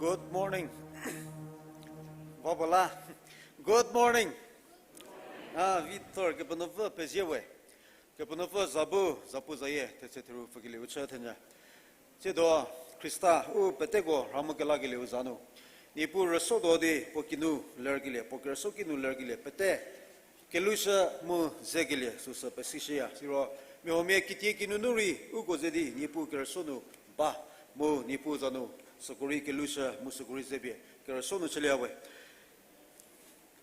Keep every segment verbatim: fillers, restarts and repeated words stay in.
Good morning. Babala. Good morning. Ah, Victor, Kepenuopfü pezie we. Kepenuopfü za bu, zapu zayie, thetse theru pfükelieu chü thenyü. Tsiedo Khrista u peteko rhamu kelakelieu za nu, Niepuu rüso do di puo kinu lerkelie, puo kerüsuo kinu lerkelie pete kelushü mu zekelie süsü pesishüya. Siro mia huomia kitie kinunu rei uko ze di Niepuu kerüsuo nu ba, mu Niepuu za nu süko rei kelushü mu süko rei zepie kerüsuo nu chülie we.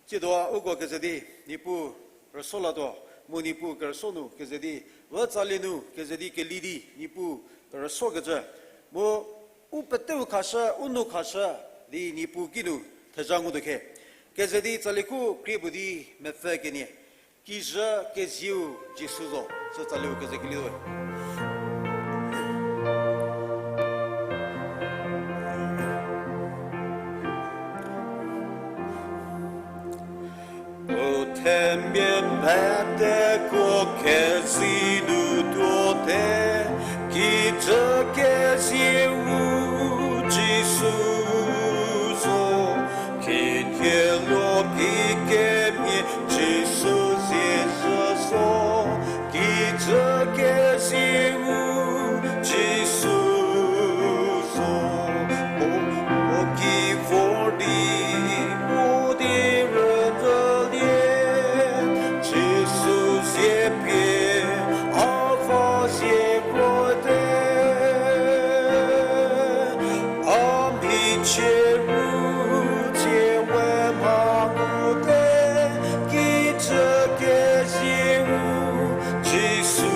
Tsiedo uko keze di Niepuu rüsuo latuo, mu Niepuu kerüsuo nu keze di, vü tsalie nu keze di keli di Niepuu rüsuokecü, mu u peteu khashü, u nou khashü di Niepuu kinu theja ngutuo khe. Keze di tsaliekhu krie puo di mepfü kenie, Kijü Kezieu Jisu Zo, sü tsalieu keze kelietuo we. U themia peteko kezei nu tuote, Kijü Kezieu Jisu Zo, kitielo ki kemhie Jisu zie zo, Kijü Kezieu Jisu Zo, o ki vor di, o di rünyülie, Jisu zie pie, a va zie krote. A mhicie ru tsie we mha ngute, Kijü Kezieu Jisu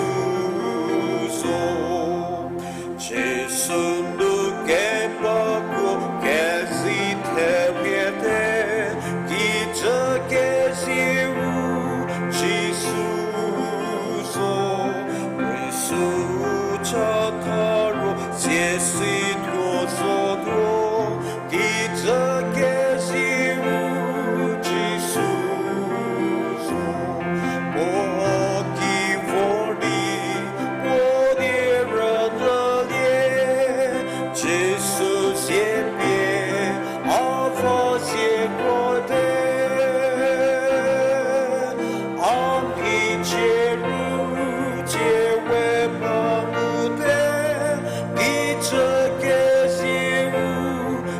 Zo. Jisu nu kepako kezei theriete, Kijü Kezieu Jisu Zo. Sü chatha ro zie si tuo zotuo, Kijü Kezieu Jisu Zo. Puo ki vor di, puo die rünyülie, Jisu zie pie, a va zie krote. A mhicie ru tsie we mha ngute, Kijü Kezieu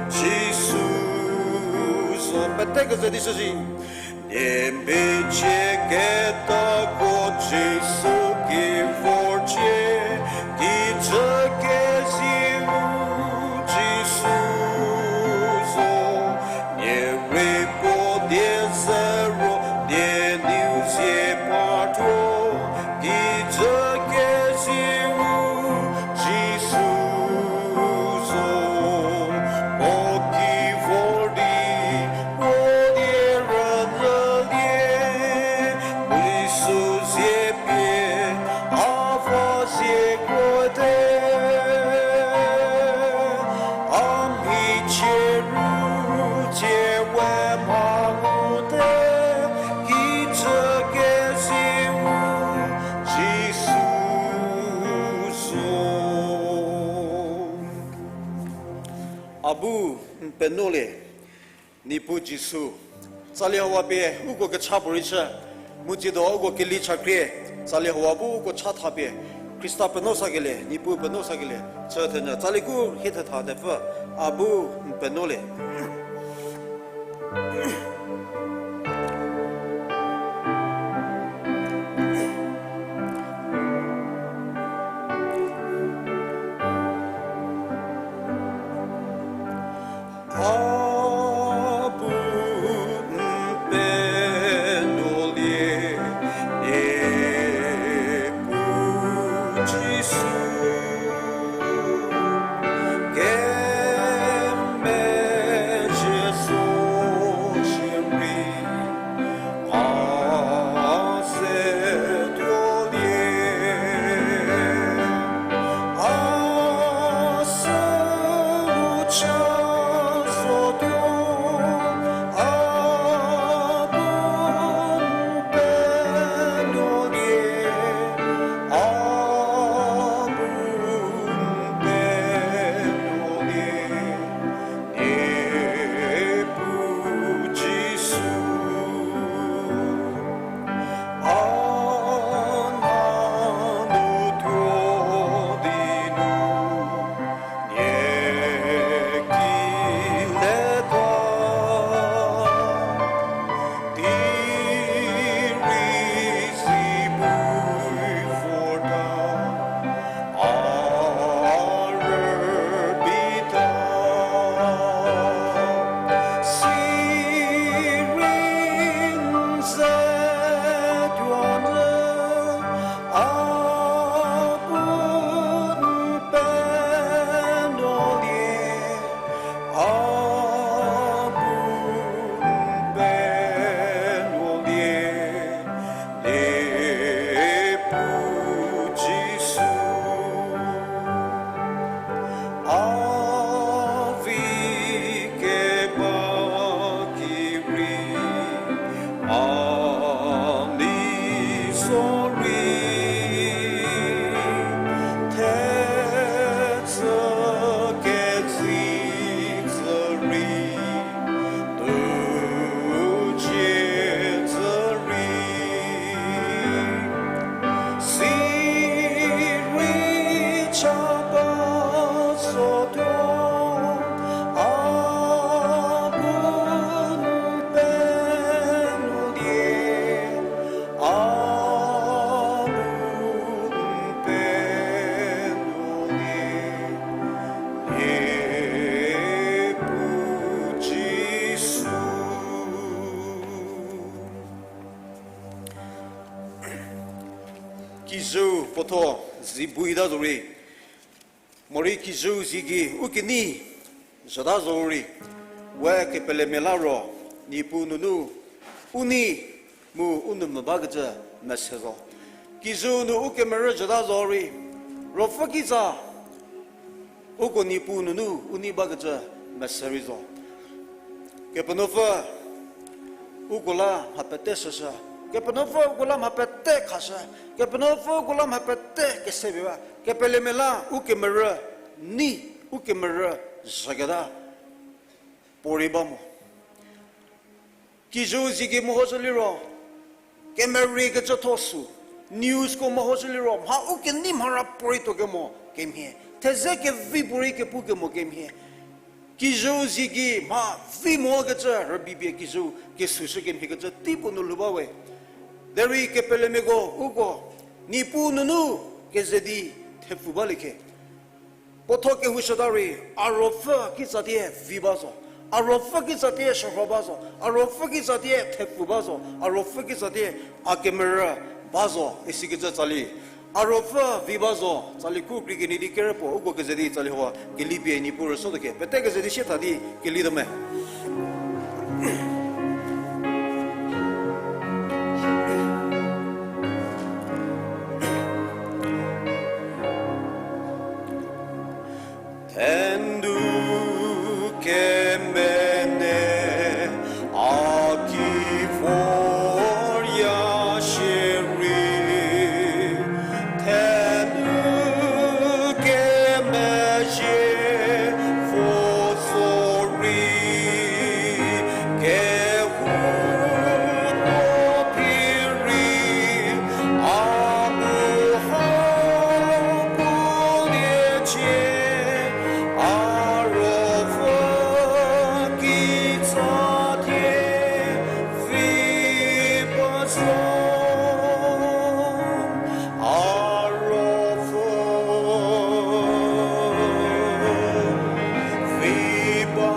Jisu Zo. Pete keze di shüzhie. Nie mhicie ketako Jisu ki vorcie, Kijü Kezieu Jisu Zo. Nie rei puo die ze ro, nie nuou zie parthuo, Kijü Kezieu Jisu Zo. Puo ki vor di, puo die rünyülie, Jisu zie pie, a va zie krote. A mhicie ru tsie we mha ngute, Kijü Kezieu Jisu Zo. A bu n penuolie, Niepuu Jisu. Tsalie hawa pie uko kecha puorei chü, mu tsiedo uko keli chakhrie, tsalie hawa bu uko chatha pie, Khrista penuo sakelie, Niepuu penuo sakelie chü thenyü. Tsalieku hie thetha thepfü, a bu n penuolie. A bu n penuolie, Niepuu Jisu, kemezhie zo shierei, a ze tuolie, a sü u cha zo puotho zi buita zorei, morei kijüu zie gei u kenei zhüta zorei, we kepelemia la ro, Niepuu nunu u nei mu u nou mvü bakecü mese zo. Kijüu nu u kemerü zhüta zorei, ruopfü kitsa uko Niepuu nunu u nei bakecü mese rei zo. Kepenuopfü uko la mha pete shüshü, Kepenuopfü uko la mha pete khashü, Kepenuopfü uko la mha pete kesepie ba, kepelemia la u kemerü nei, u kemerü zhüketa puorei ba mo. Kijüu zie gei mehoshü liro, kemerie kecütho sü, newsko mehoshü liro mha u kenei mhara puorei tuo kemo kemhie, theze kevi puorei kepu kemo kemhie, kijüu zie gei mha vi mokecü rübei pie kijüu kesüshü kemhie kecü teipuo nu lhou ba we. Derei kepelemiako uko Niepuu nunu keze di thepfu balie khe. Puotho kehoushüta rei, a ruopfü kitsatie vi ba zo, a ruopfü kitsatie shürho ba zo, a ruopfü kitsatie thepfu ba zo, a ruopfü kitsatie a kemerü ba zo isikecü tsali, a ruopfü vi ba zo tsali khu krie kenie di kerü puo uko keze di tsali hau kelipie Niepuu rüsuo tuo ke, pete keze di sie tha di kelituo me. Thendu kemene a ki vorya shierei, thendu kemezhie vo zorei, kehoupuo phi rei a bu ha puliecie, a ruopfü kitsatie vi ba zo, a ruopfü vi ba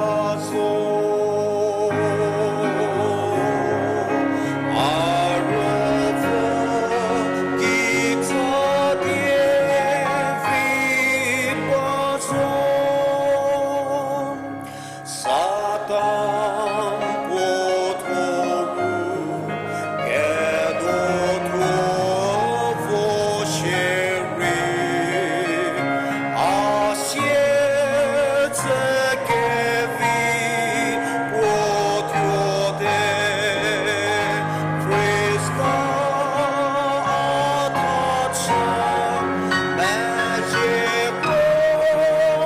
zo, a ruopfü kitsatie vi ba zo. Satan puo thuo ru kedo thuo vo shierei, a sie tse kevi puo thuo te, Khrista a tha chü mezhie puo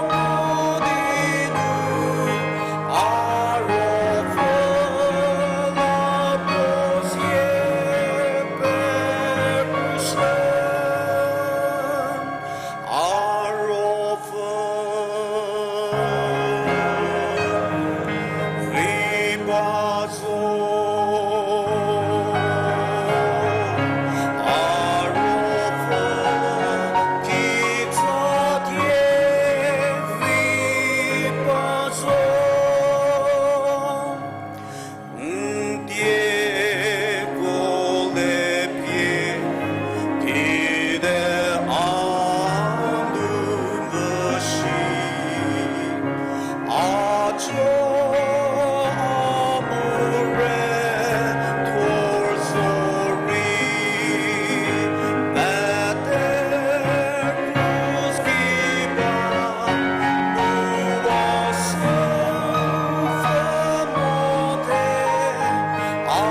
mu di nu, a ruopfü la puo sie pekrüshü, a ruopfü vi ba zo, a ruopfü kitsatie vi ba zo. N dieko le pie kide a nu mvü shi, a thuo a bu re thor zorei, pete krus ki ba nu wa sü pfhü mote, a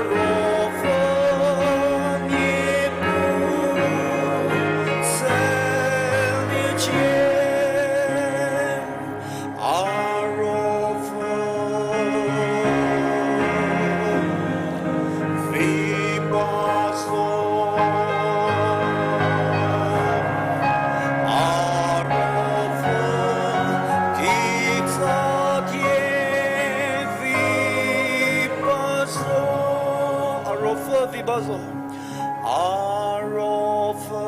ruopfü Niepuu seliecie, a ruopfü vi ba zo, a ruopfü kitsatie vi ba zo, a ruopfü vi ba zo, a ruopfü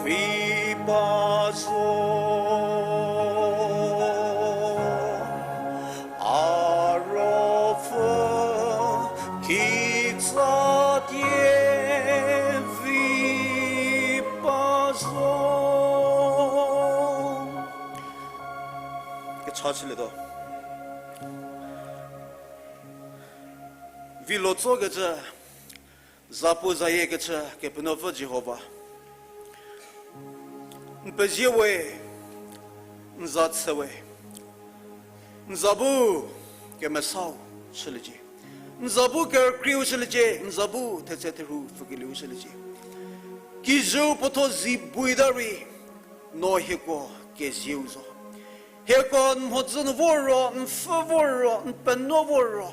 vi ba zo, a ruopfü kitsatie Cha chülietuo. Vilo tsokecü, zapu zayiekecü Kepenuopfü Jihova. N pezie we, n za tse we, n za bu kemesau chüliecie. N za bu kerükrieu chüliecie, n za bu thetse therhu pfükelieu chüliecie. Kijüu puotho zi buta rei, no hieko kezieu zo. Hieko n mhodzü nu vor ro, n pfü vor ro, n penuo vor ro,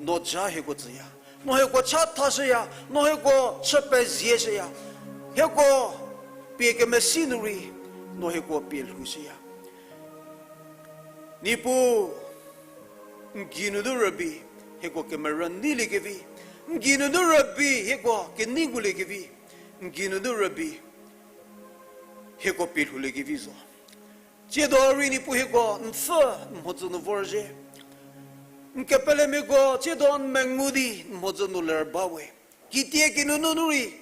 no ja hieko tsüya. No hieko chathashüya, no hieko chü pezieshüya. Hieko pie kemesi nu rei, no hieko pie lhoushüya. Niepuu, n geinunu rübei, hieko kemerü neiliekevi, n geinunu rübei, hieko kenei nguliekevi, n geinunu rübei, hieko pie lhouliekevi zo. Tsiedo rei Niepuu hieko n pfü n mhodzü nu vorzhie. N kepelemiako tsiedo n mengu di n mhodzü nu ler ba we. Kitie kinunu nu rei,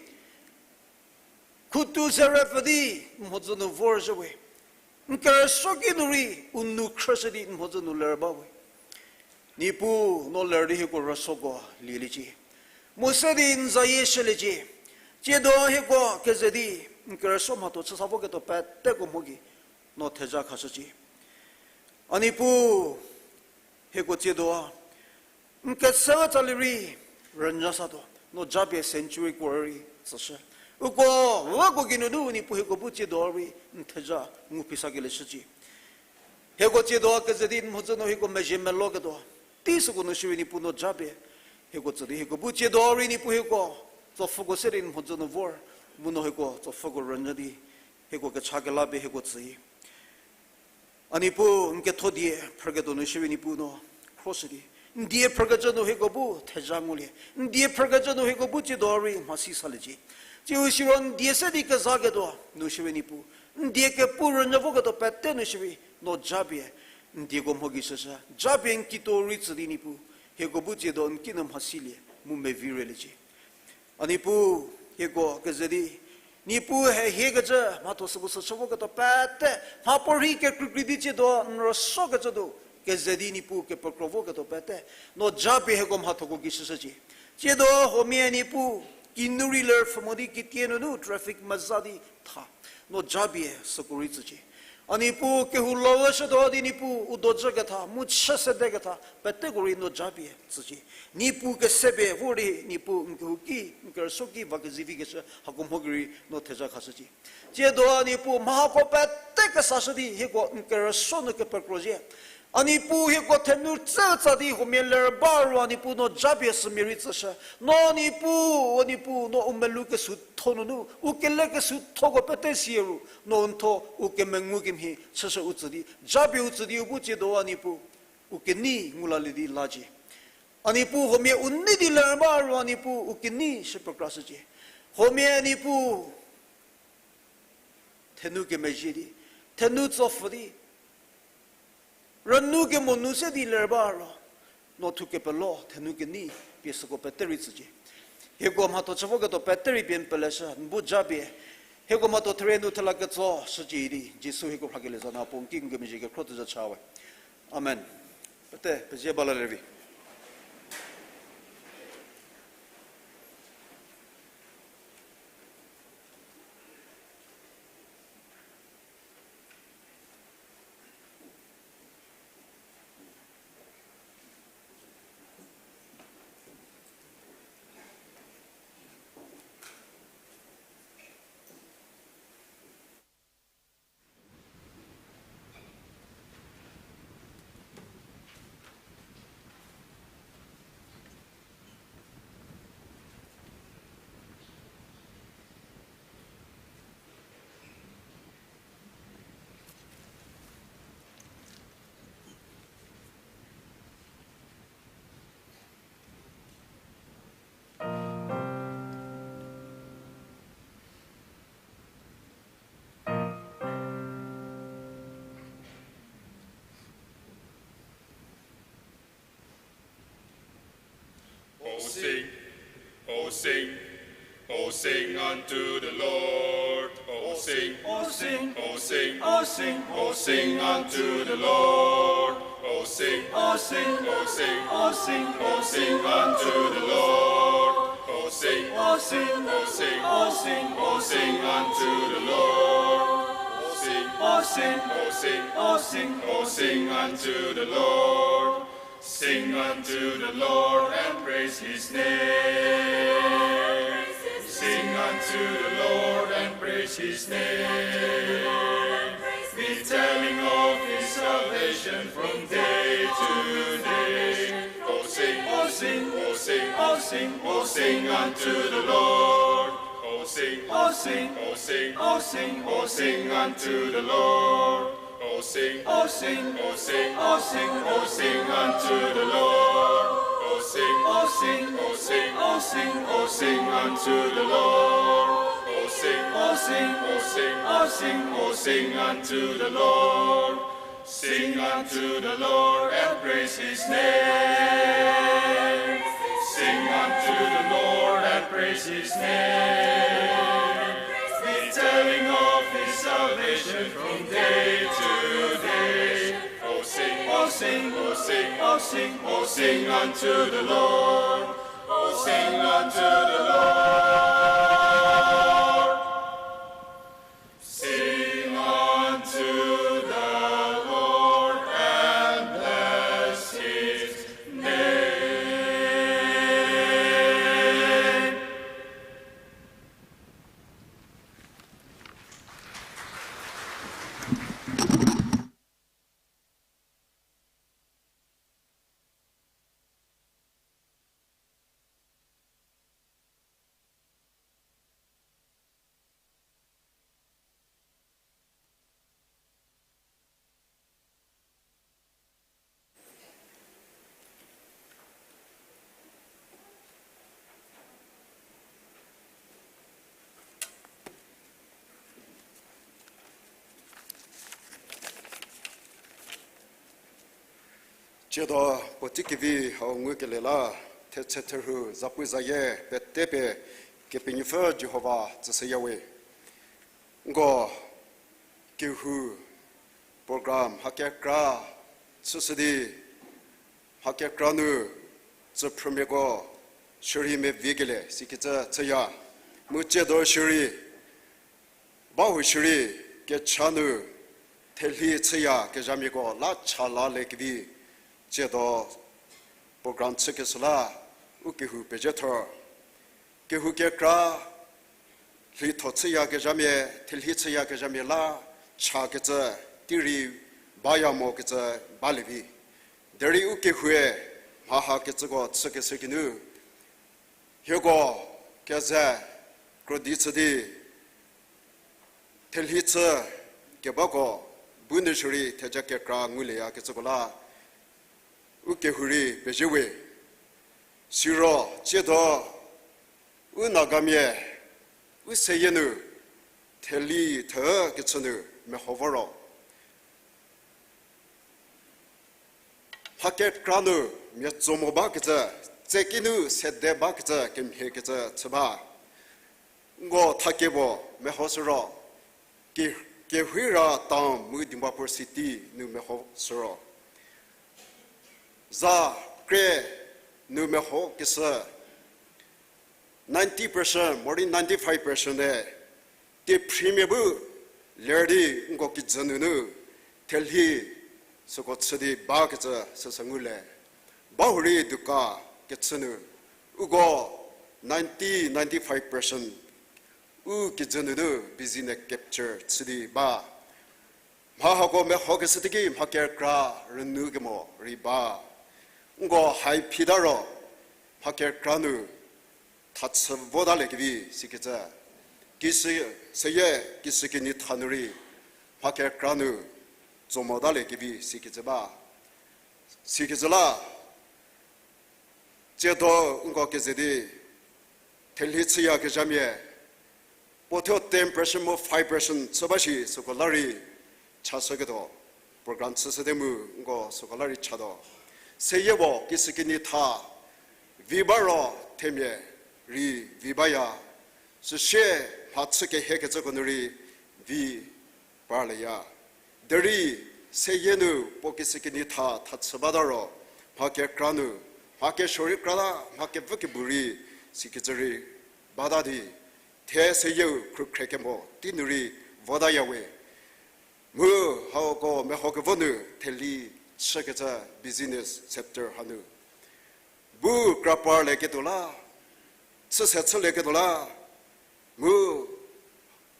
khutu zerepfü di n mhodzü nu vorzhie we. N kerüsuoki nu rei u nou khrüshü di n mhodzü nu ler ba we. Niepuu, no ler di hieko rüsuoko lieliecie. Mu se di n zayie shüliecie. Tsiedo hieko keze di n kerüsuo mhatho chüsa voketuo peteko mho gei no theja khashücie. A Niepuu, hieko tsiedo a n kese tsali rei rünyü satuo, no japie sanctuary choir rei tsüshü. Uko vako geinunu Niepuu hieko bu tsiedo rei n theja ngu phi sakelie shücie. Hieko tsiedo keze di n mhodzü nu hieko mezhie meloketuo, tei süko nu shierei Niepuu no japie hieko tsü di hieko bu tsiedo rei Niepuu hieko tsopfhüko se di n mhodzü nu vor, mu no hieko tsopfhüko rünyü di hieko kecha kela pie hieko tsüyi. A Niepuu, n ketho die phrüketuo nu shierei Niepuu no khroshü di, n die phrükecü nu hieko bu theja ngulie, n die phrükecü nu hieko bu tsiedo rei mhasi saliecie. Tsiu siro n die se di kezaketuo nu shierei Niepuu, n die kepu rünyü voketuo pete nu shierei no japie n dieko mho gei shüshü, japie n kituo rei tsü di Niepuu, hieko bu tsiedo n kinu mhasilie mu mevi rüliecie. A Niepuu, hieko keze di Niepuu he hiekecü mhatho süko sü chü voketuo pete, mhapuorei kekreikrei di tsiedo n rüsuokecü nu keze di Niepuu kepekro voketuo pete, no japie hieko mhathoko gei shüshücie. Tsiedo huomia Niepuu, kinu rei lerpfhü mo di kitie nunu traffic meza di tha, no japie süko rei tsücie. A Niepuu, kehou lawüshütuo di Niepuu u dojü ketha mu chü sedeketha peteko rei no japie tsücie. Niepuu kese pie vor di Niepuu n kehouki, n kerüsuoki va kezivi keshü hako mho gei rei no theja khashücie. Tsiedo a Niepuu mha hako pete kesashü di hieko n kerüsuo nu kepekrozhie. A Niepuu hieko thenu tsütsa di huomia ler ba ro a Niepuu no japie sümia rei tsüshü. No Niepuu, a Niepuu no u melou kesutho nunu, u kele kesuthoko pete sie ru, no n tho u kemengu kemhie chüshü u tsü di, japie u tsü di u bu tsiedo a Niepuu, u kenei ngu lalie di lacie. A Niepuu huomia u nei di ler ba ro a Niepuu u kenei shü pekrashücie. Huomia a Niepuu thenu kemezhie di, thenu tsopfü di, rünu kemo nu se di ler ba ro, no thu kepelo thenu kenei pie süko pete rei tsücie. Hieko mhatho chü voketuo pete rei pie n peleshü, n bu japie hieko mhatho therie nu thela ketso shücie di Jisu hieko rhakelie za nu puo n ki n kemezhie kekhro tuo za cha we. Amen. Pete pezie ba lalie vi. Oh, sing, oh, sing, oh, sing unto the Lord. Oh, sing, O sing, O sing, O sing, O sing unto the Lord. O sing, O sing, O sing, O sing, O sing unto the Lord. O sing, O sing, O sing, O sing, O sing unto the Lord. O sing, O sing, O sing, O sing, O sing unto the Lord. Sing unto the Lord and praise his name. Sing unto the Lord and praise his name. Be telling of his salvation from day to day. O sing, O sing, O sing, O sing, O sing unto the Lord. O sing, O sing, O sing, O sing, O sing unto the Lord. O sing, O sing, O sing, O sing, O sing unto the Lord. O sing, O sing, O sing, O sing, O sing unto the Lord. O sing, O sing, O sing, O sing, O sing unto the Lord. Sing unto the Lord and praise his name. Sing unto the Lord and praise his name. Be telling of his salvation from day to day. O sing, O sing, O sing, O sing, O sing unto the Lord. O sing unto the Lord. Sing unto the Lord and bless his name. Tsiedo puotei kevi hau ngukelie la, thetse therhu zapu zayie pete pie Kepenuopfü Jihova tsüshüyawe. Nko kehou program mha kekra chüshü di, mha kekra nu tsüphrümiako shürei mevikelie sikecü chüya. Mu tsiedo shürei, bahou shürei kecha nu thelhi chüyakezhamiako la cha lalie kevi tsiedo program chükeshü la u kehou pezie thor. Kehou kekra lhitho chüyakezhamia, thelhi chüyakezhamia la chakecü tei rei baya mokecü balie vi. Derei u kehoue mha hakecüko chükeshü kinu, hieko keze krodi chü di thelhi chü kebako bu nu shürei theja kekra ngulieyakecüko la u kehou rei pezie we. Siro tsiedo u Nagamia u seyie nu theli thekechü nu meho vo ro, mha kekra nu miatso mo bakecü, tseki nu sede bakecü kemhiekecü chü ba. Nko thakie puo mehoshü ro, ke-, Kiphire town mu Dimapur city nu mehoshü ro, za kre nu mehokeshü ninety percent, more than ninety-five percent-e tiephrimia bu ler di nko kijü nunu thelhi süko chü di bakecü süsü ngulie. Bahurei duka kechü nu uko ninety, ninety-five percent u kijü nunu busy ne capture chü di ba. Mha hako mehokeshü teiki mha kekra rünu kemo rei ba. Nko hai phita ro mha kekra nu thachü votaliekevi sikecü, kisi, seyie kisi kenyi tha nu rei mha kekra nu tso motaliekevi sikecü ba. Sikecü la, tsiedo nko keze di thelhi chüyakezhamia puo thuo ten percent mu five percent chü ba shi süko la rei chashüketuo program chüshüte mu nko süko la rei chatuo. Seyie puo kisi kenyi tha vi ba ro themia rei vi baya. Süsie mha chü kehiekecüko nu rei vi parlieya. Derei seyie nu puo kishükinyi tha thachü bata ro, mha kekra nu, mha kesuo rei krata, mha kevü kebu rei sikecü rei bata di, thie seyieu khrükhrie kemo tei nu rei votayawe. Mu hauko mehokevo nu theli chükecü business sector hanu bu kra parlieketuo la, chüse chülieketuo la, mu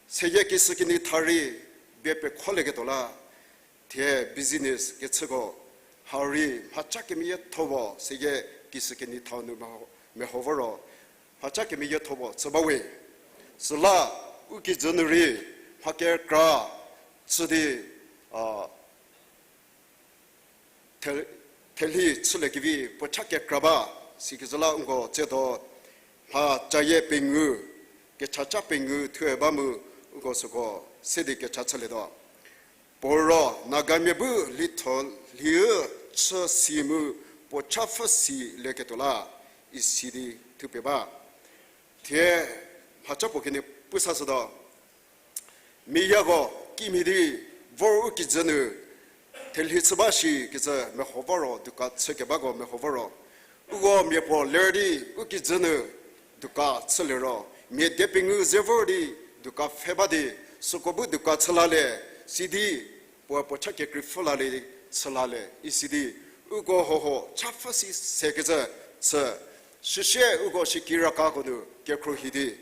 seyie kishükinyi tha rei bie pekholieketuo la, thie business kechüko hau rei mhaca kemeyietho puo seyie kishükinyi tha nu meho, meho voro, mhaca kemeyietho puo chü bawe. Süla u kijü nu rei mha kekra chü di, a, the-, theli chüliekevi puo cha kekra ba, sikecü la nko tsiedo mha cayie pengou, kechaca pengou thue ba mu nko süko se di kecha chülietuo. Puo ro Nagamia bu litho lhiu chü si mu puo cha pfhü silieketuo la, isi di thupie ba. Thie mhaca puo kenie pu sashütuo. Miako kimhie di vor u kijü nu thelhi chü ba shikecü meho voro, dukan chükebako meho voro. Uko mia puo ler di u kijü nu dukan chülie ro, mia die pengou ze vor di dukan pfhe ba di, süko bu dukan chü lalie, sidi puo puo cha kekrei pfhü lalie, chü lalie isi di, uko hoho cha pfhü si sekecü chü. Süsie uko shiki rakako nu kekhruohi di,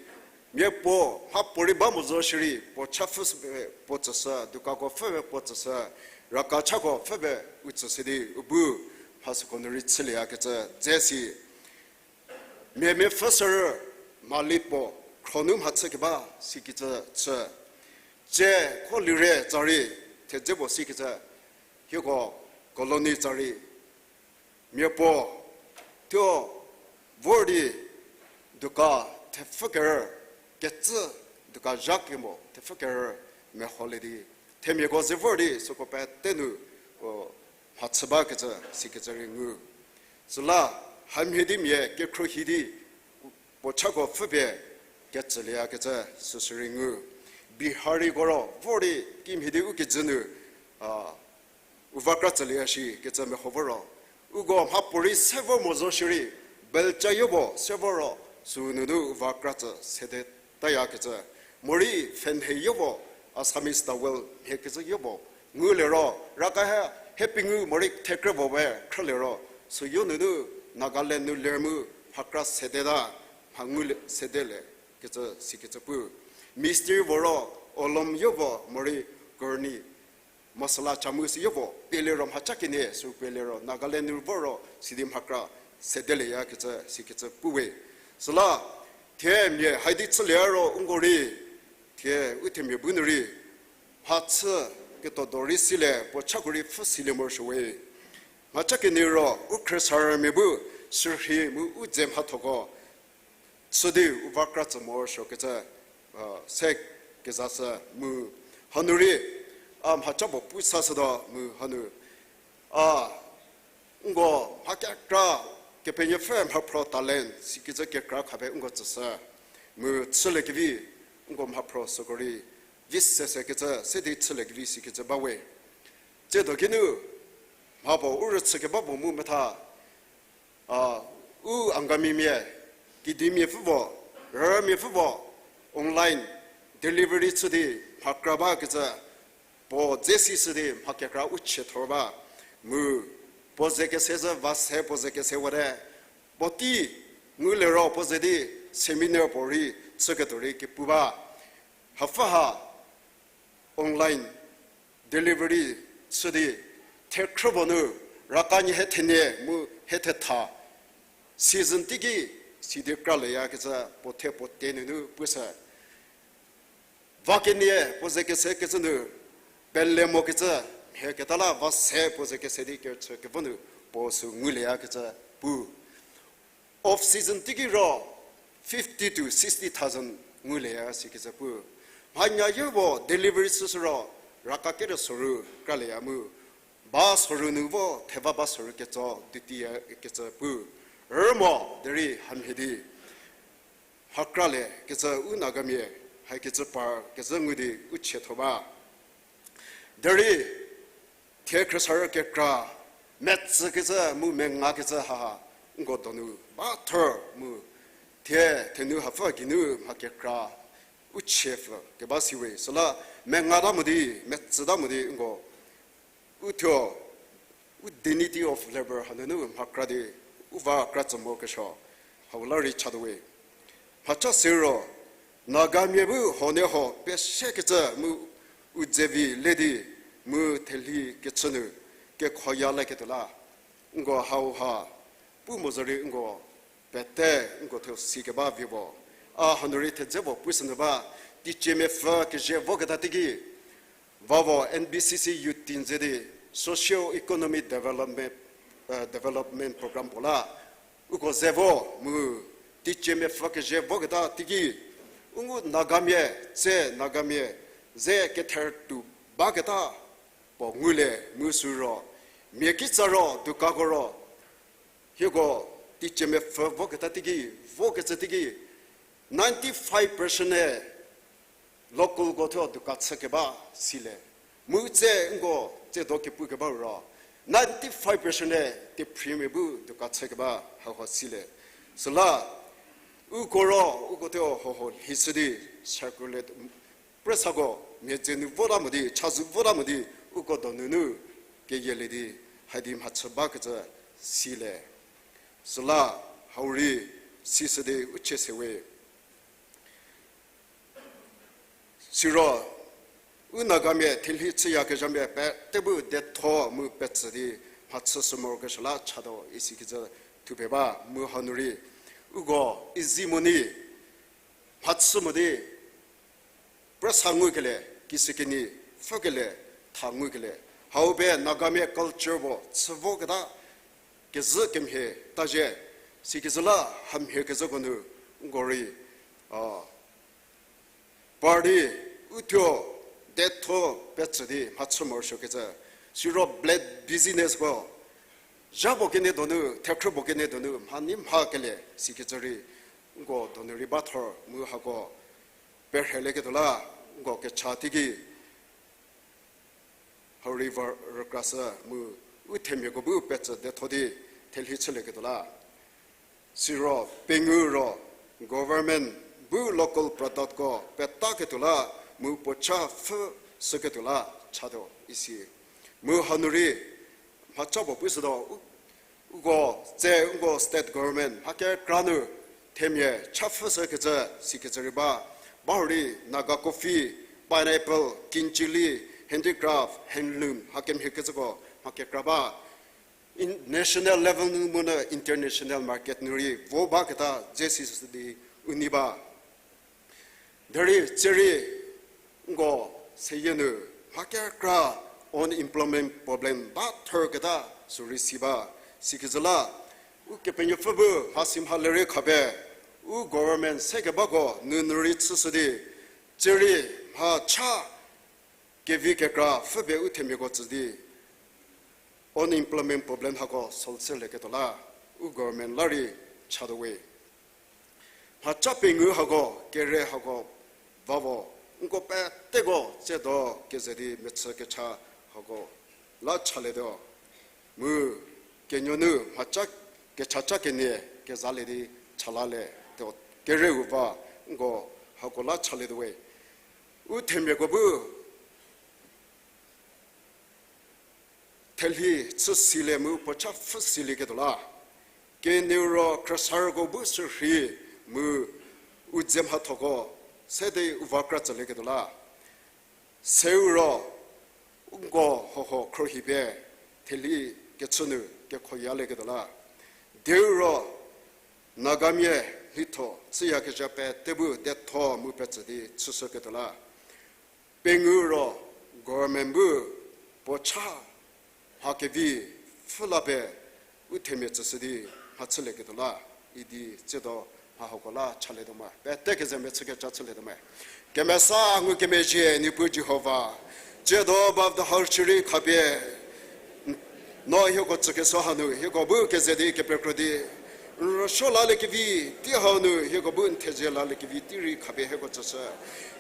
mia puo mhapuorei ba mo zo shierei puo cha pfhü, puo tsüshü, dukanko pfhü puo tsüshü, raka chako pfhü u tsüshü di u bu mha süko nu rei chülieyakecü dze si. Mia mia pfhü sürü mali puo khro nu mhachü keba sikecü chü. Tsie kho lire tsa rei thedze puo sikecü, hieko colony tsa rei mia puo thuo vor di dukan thepfü kerü kecü, dukan zha kemo thepfü kerü meholie di, themiako ze vor di süko pete nu, o, mhachü bakecü sikecü rei ngu. Süla hamhie di mia kekhruohi di puo chako pfhüpie ketsülieyakecü süsü rei ngu. Bihariko ro vor di kimhie di u kijü nu, a, u va kra tsülieya shikecü meho voro. Uko mhapuorei se vor mo zo shierei, belcha yopuo se vor ro, sünunu u va kra tsü sede tayakecü. Morei pfhenhe yopuo, Assamese towel mhie kecü yopuo ngulie ro, raka he, hie pengou morei thekre puo we khrülie ro, süyo nunu Nagaland nu ler mu mha kra sedeta, mha ngulie sedelie kecü sikecü pu. Mistri puo ro olom yopuo morei kurni masala chamu si yopuo pielie ro mhaca kenie sü pielie ro Nagaland nu vor ro sidi mha kra sedelieyakecü sikecü pu we. Süla thie mia haidi chülie ro nko rei, thie u themia bu nu rei mhachü ketuo do rei silie puo chako rei pfhü silie morosuo we. Mhaca kenie ro u khriesarümia bu sürhei mu u dze mhathoko chü di u va kra tsü morosuokecü, a, se kezashü mu. Hanu rei a mhaca puo pu sashütuo mu hanu, a, nko mha kekra Kepenuopfü mhaphro talent sikecü kekra khapie nko tsüshü mu chüliekevi nko mhaphro süko rei vi sesekecü se di chüliekevi sikecü ba we. Tsiedo kinu mha puo u rüchü keba puo mu metha, a, u Angamimia, kedimia pfü puo, rümia pfü puo, online delivery chü di mha kra bakecü puo dze si shü di mha kekra u chie thor ba mu, puo ze kese zhü va se puo ze kese wate, puotei ngulie ro puo ze di seminar puo rei chüketuo rei kepu ba. Hapfü ha online delivery chü di thekhrü puo nu raka nyi he thenie mu he thetha season teiki sidi kralieyakecü puo the puo te nunu pushü. Va kenie puo ze kese kecü nu pele mokecü, mhie keta la va se puo ze kese di kerüchü kevo nu puo sü ngulieyakecü pu. Off season teiki ro fifty to sixty thousand ngulieya sikecü pu. Mhanya yopuo delivery chüshü ro raka kere soru kralieya mu, ba soru nu vo theva ba soru ketso duty ya kecü pu. Rümo derei hamhie di mha kralie kecü u Nagamia Hakecü par kezhü ngu di u chietho ba. Derei, thie khriesarü kekra, metsükecü mu mengakecü haha, nko donu ba thor mu, thie, thenu hapfü geinu mha kekra, u chiepfü keba siwe. Süla, mengata mo di, metsüta mo di, nko u thuo, u dignity of labour hanunu mha kra di, u va kra tsü morokesuo, hau la rei chatuowe. Mhacha siro, Nagamia bu huoniehuo pesiekecü mu u dze vi le di, mu thelhi kechü nu, kekhoya leketuo la, nko hauha, pu mo zorei nko, pete nko thuo sikeba vivo. A hanu rei thedze puo pushünyü ba, teicie mepfü kezhie voketa teiki, vavo N B C C Youth Team ze di Socio Economic Development, eh, Development Program puo la, uko ze vo mu teicie mepfü kezhie voketa teiki, u ngu Nagamia, tse Nagamia, ze kether tuo baketa puo ngulie mu sü ro, mia kitsa ro, dukako ro, hieko teicie mepfü voketa teiki, vokecü teiki, ninety-five percent-e localko thuo dukan chükeba silie. Mu tse nko tse do kepukeba ro, ninety-five percent-e tephriemia bu dukan chükeba hauha silie. Süla, uko ro, uko thuo hoho lhishü di circulate, pressako mia dze nu vota mo di, chazou vota mo di, uko donunu keyielie di, hadi mhachü bakecü silie. Süla, hau rei sishü di u chie sewe. Siro, u Nagamia thelhi chüyakezhamia pete bu detho mu petsü di mhachü sü morokesuo la chatuo isikecü thupie ba mu hanu rei. Uko izi mo ni, mhachü mo di, presa ngukelie, kishükinyi pfhükelie, tha ngukelie. Hau pie Nagamia culture puo chü voketa kezhü kemhie ta zhie, sikecü la hamhie kezhüko nu, nko rei, a, par di, u thuo, detho petsü di mhachü morosuokecü. Siro black businessko, zha puo kenie donu, thekhrü puo kenie donu, mha nei mha kelie, sikecü rei, nko donu rei ba thor mu hako, perhelieketuo la, nko kecha teiki, hau rei va rükrashü mu, u themiako bu petsü detho di, thelhi chülieketuo la. Siro pengou ro government bu local productko petaketuo la mu puo cha pfhü süketuo la chatuo isi. Mu hanu rei mhacha puo pushütuo, u-, uko tse uko state government mha kekra nu themia cha pfhü sükecü sikecü rei ba, bahurei Naga coffee, pineapple, kin chilli, handicraft, handloom hakemhie kecüko mha kekra ba. In national level nu mu nü international market nu rei vo baketa dze si sü di u nei ba. Derei tserei nko seyie nu mha kekra unemployment problem ba thorketa sü rei si ba. Sikecü la, Ukepenuopfü bu mhasi mhale rei khapie, u government sekebako nunu rei chüshü di, tserei mha cha kevi kekra pfhüpie u themiako tsü di, unemployment problem hako solve chülieketuo la, u government la rei chatuo we. Mhacha pengou hako, kere hako, vavo, nko peteko tsiedo keze di mechü kecha hako la chalietuo. Mu kenuonu mhacha kechacha kenie kezalie di chalale tuo, kereu va nko hako la chalietuo we. U themiako bu thelhi chü silie mu puo cha pfhü silieketuo la, kenieu ro khrüsarüko bu sürhei mu u dze mhathoko se di u va kra tsülieketuo la, seu ro nko hoho khrohi pie thelhi kechü nu kekhoyalieketuo la, dieu ro Nagamia lhitho chüyakezha pete bu detho mu petsü di chüshüketuo la, pengou ro government bu puo cha mha kevi pfhü la pie u themia tsüshü di mha chülieketuo la, idi tsiedo mha hako la chalietuo me. Pete keze mechü kecha chülietuo me. Kemesa ngukemezhie Niepuu Jihova, tsiedo ba vdo hau shierei khapie, no hieko tsükesuo hanu hieko bu keze di kepekro di N rüsuo laliekevi tei hau nu hieko bu n thezie laliekevi tei rei khapie hieko tsüshü.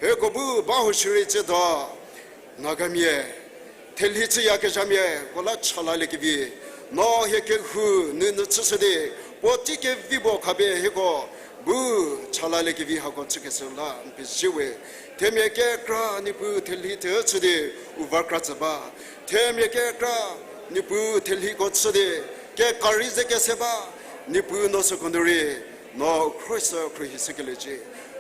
Hieko bu ba huo shierei tsiedo Nagamia thelhi chüyakezhamia ko la cha laliekevi, no hie kehou nunu chüshü di, puotei kevi puo khapie hieko bu cha laliekevi hako chükeshü la n pezie we. Themia kekra Niepuu thelhi thechü di u va kra tsü ba. Themia kekra Niepuu thelhiko chü di kekari ze kese ba, Niepuu no süko nu rei no khroshü khrohishükeliecie.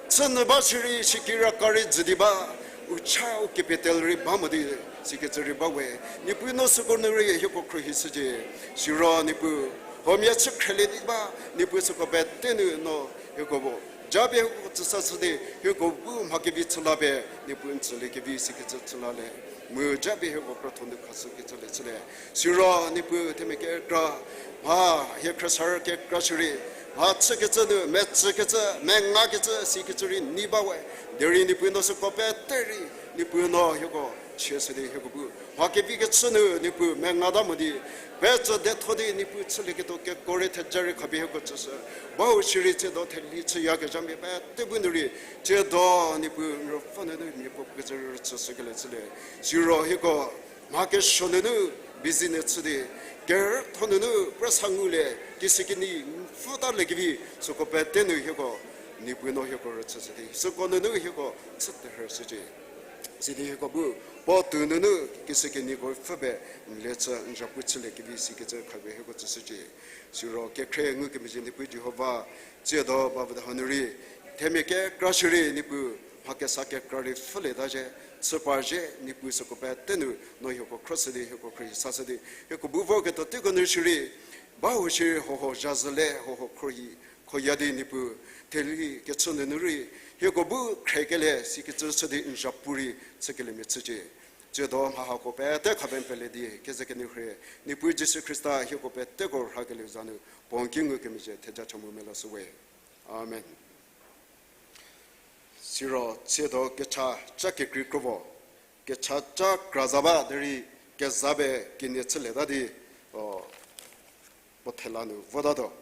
Chünyü ba shierei sikira kari jü di ba, u cha u capital rei ba mo di sikecü rei ba we. Niepuu no süko nu rei hieko khrohishücie. Siro Niepuu, huomia chü khrielie di ba, Niepuu süko pete nu no hieko bu japie hieko tsüsa chü di, hieko bu mha kevi chü la pie Niepuu n tsüliekevi sikecü chü la le. Mu japie hieko krotho nu khashükecü le chülie. Siro Niepuu themia kekra, mha hie khrüsarü kekra shierei, mha chükecü nu metsükecü, mengakecü sikecü rei nei ba we. Derei Niepuu no süko pete rei, Niepuu no hieko chie shü di hieko bu mha kevi kechü nu Niepuu mengata mo di, petsü detho di Niepuu chülieketuo keko rei theja rei khapie hieko tsüshü. Ba huo shierei tsiedo thelhi chüyakezhamia pete bu nu rei, tsiedo Niepuu n ruopfü nunu mia puo kecü rei rüchüshükelie chülie. Siro hieko mha kesuo nunu busy ne chü di, kerütho nunu presa ngulie, kishükinyi pfhütaliekevi süko pete nu hieko, Niepuu no hieko rüchüshü di süko nunu hieko chü terhüshücie. Sidi hieko bu puotou nunu kishükinyiko pfhü pie n le chü n zapu chüliekevi sikecü khapie hieko tsüshücie. Siro kekhrie ngukemezhie Niepuu Jihova, tsiedo ba vüda hanu rei, themia kekra shierei Niepuu, mha kesa kekra rei pfhülieta zhie, chü par zhie, Niepuu süko pete nu no hieko khroshü di hieko khrohi sashü di hieko bu vorketuo teiko nu shierei, ba huo shierei huohuo zhazü le huohuo khrohi khoya di Niepuu, thelhi kechü nunu rei hieko bu khriekelie sikecü chü di n zapu rei chükeliemia chücie. Tsiedo mha hako pete khapie n pelie di keze kenyü rhie, Niepuu Jisu Khrista hieko peteko rhakelieu za nu puo n ki ngukemezhie theja cha mu melashü we. Amen. Siro tsiedo kecha ca kekrei kropuo, kecha ca kra za ba derei keza pie kenie chülieta di, o, puo thela nu votatuo.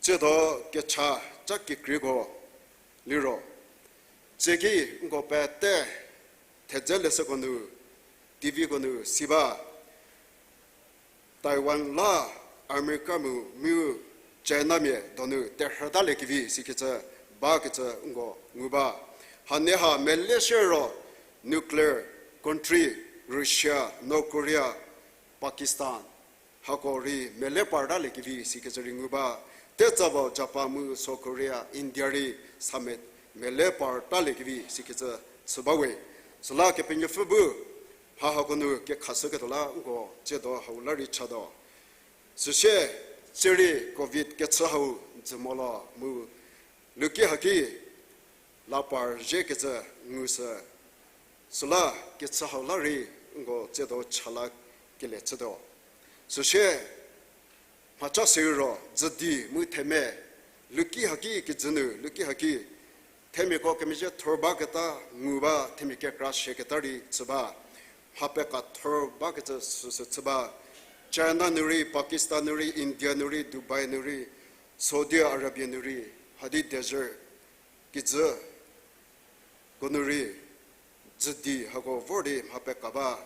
Tsiedo kecha ca kekreiko liro, tsieki nko pete thedze leshüko nu, T Vko nu si ba, Taiwan la America mu mu Chinamia donu terhütaliekevi sikecü bakecü nko ngu ba. Hanie ha mele shiro nuclear country, Russia, North Korea, Pakistan, hako rei mele partaliekevi sikecü rei ngu ba. Tetsabo Japan mu South Korea, India rei summit mele partaliekevi sikecü chü ba we. Süla Kepenuopfü bu mha hako nu kekhashüketuo la nko tsiedo hau la rei chatuo. Süsie, tsie rei covid kechü hau dzü mo la mu luki haki la par zhiekecü ngushü. Süla kechü hau la rei nko tsiedo cha la kelie chütuo. Süsie, mhacha siro dzüdi mu themia, luki haki kijü nu, luki haki themiako kemezhie thor baketa ngu ba, themia kekra shieketa rei chü ba. Mha pekathor bakecü süsü chü ba. China nu rei, Pakistan nu rei, India nu rei, Dubai nu rei, Saudi Arabia nu rei, hadi desert kijü ko nu rei, dzüdi hako vor di mha peka ba.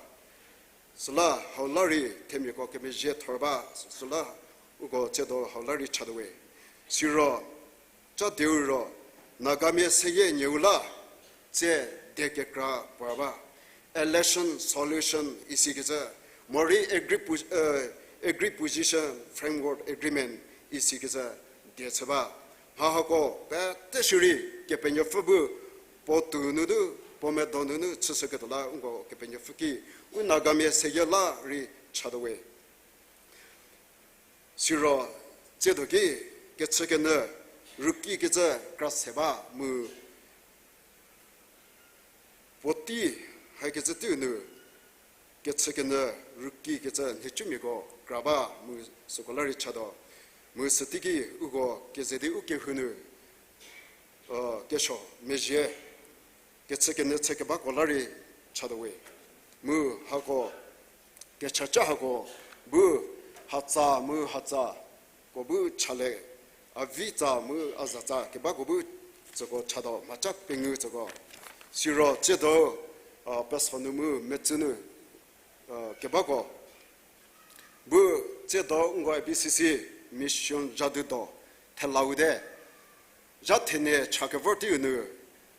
Süla hau la rei themiako kemezhie thor ba, süla uko tsiedo hau la rei chatuo we. Siro, ca dieu ro, Nagamia seyie nieu la, tsie die kekra par ba. Election solution isikecü, morei agri, eh, agri position framework agreement isikecü die chü ba. Mha hako pete shierei Kepenuopfü bu puo tou nunu, puo medo nunu chüshüketuo la nko Kepenuopfü ki, u Nagamia seyie la rei chatuo we. Siro, tsiedo ki kechükenyü rüki kecü kra se ba mu puotei hakecü teiu nu kechükenyü rüki kecü nhicumiako kra ba mu süko la rei chatuo. Mu süteiki uko keze di u kehou nu, kesuo mezhie kechükenyü chü kebako la rei chatuo we. Mu hako kechaca hako bu hatsa mu hatsako bu chalie a vi tsa mu a za tsa kebako bu tsüko chatuo, mhaca pengou tsüko. Siro tsiedo, a, peso nu mu metsü nu, a, kebako bu tsiedo nko A B C C mission zha di do, thela-u te, zha thenie cha kevor teiu nu,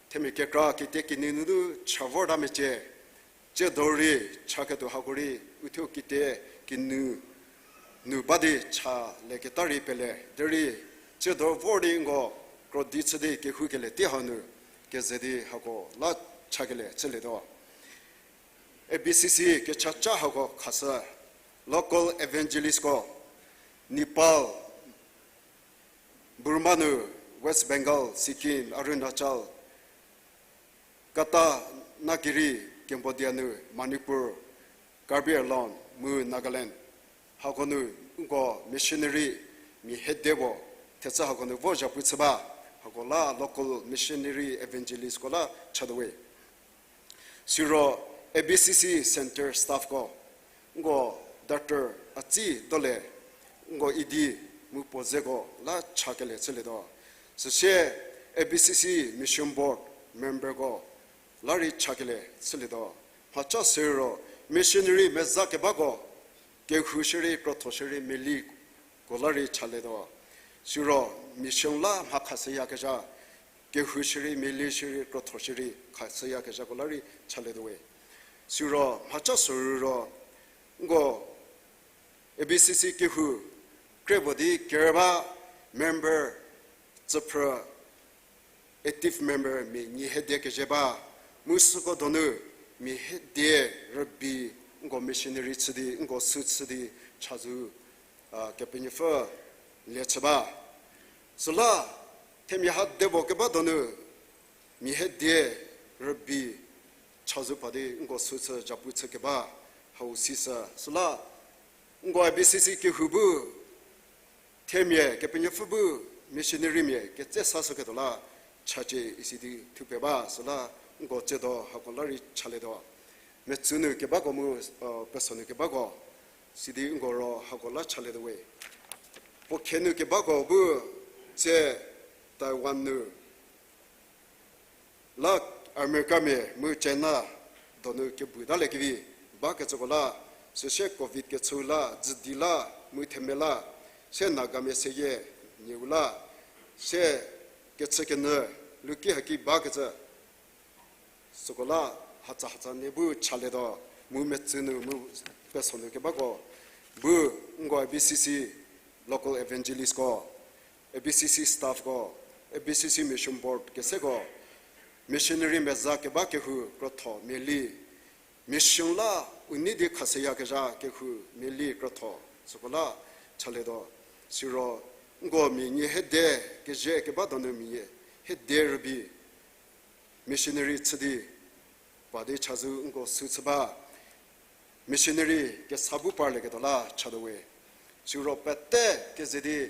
themia kekra kite kinunu cha vorta mecie, tsiedo rei cha ketuo hako rei, uthuo kite kinu nu ba di cha leketa rei pele, derei tsiedo vor di nko krodi chü di kehoukelie tei hanu, keze di hako la chakele chülietuo. A B C C kechaca hako khashü, local evangelistko, Nepal, Burma nu, West Bengal, Sikkim, Arunachal, Kata, Nagiri, Cambodia nu, Manipur, Karbi Anglong mu Nagaland, hako nu nko missionary mia hiedie puo thechü hako nu vo zhapu chü ba, hako la local missionary evangelistko la chatuo we. Siro A B C C center staffko, nko doctor a tsi dole, nko idi mu puo zeko la chakele chülietuo. Süsie A B C C mission board memberko la rei chakele chülietuo. Mhaca siro missionary meza kebako, kehou shierei krotho shierei meliko la rei chalietuo. Siro mission la mha khashüyakezha, kehou shierei meli shierei krotho shierei khashüyakezhako la rei chalietuo we. Siro mhaca siro nko A B C C kehou kre puo di kerü ba member tsüphrü, active member mia nyie hiedie kezhü ba, mu süko donu mia hiedie rübei nko missionary chü di, nko sü chü di chazou, a, Kepenuopfü lie chü ba. Süla themia ha dipuo keba donu mia hiedie rübei chazou pa di nko sü chü zhapu chü keba hau sisü. Süla nko A B C C kehou bu themia Kepenuopfü bu missionarymia ketse sashüketuo la chacie isi di thupie ba, süla nko tsiedo hako la rei chalietuo. Metsü nu kebako mu, a, peso nu kebako, sidi nko ro hako la chalietuo we. Puo khe nu kebako bu tsie Taiwan nu la Americamia mu China donu kebu taliekevi bakecüko la, süsie covid kechü la, dzüdi la, mu themia la, sie Nagamia seyie nieu la, sie kechükenyü luki haki bakecü, süko la hatsa hatsa nie bu chalietuo, mu metsü nu mu peso nu kebako bu nko A B C C local evangelistko, A B C C staffko, A B C C mission board keseko, missionary meza keba kehou krotho mia li, mission la u nei di khashüyakezha kehou mia li krotho, süko la chalietuo. Siro nko mia nyie hiedie kezhü keba donu mia nyie hiedie rübei missionary chü di pa di chazou nko sü chü ba, missionary kesa bu parlieketuo la chatuo we. Siro pete keze di,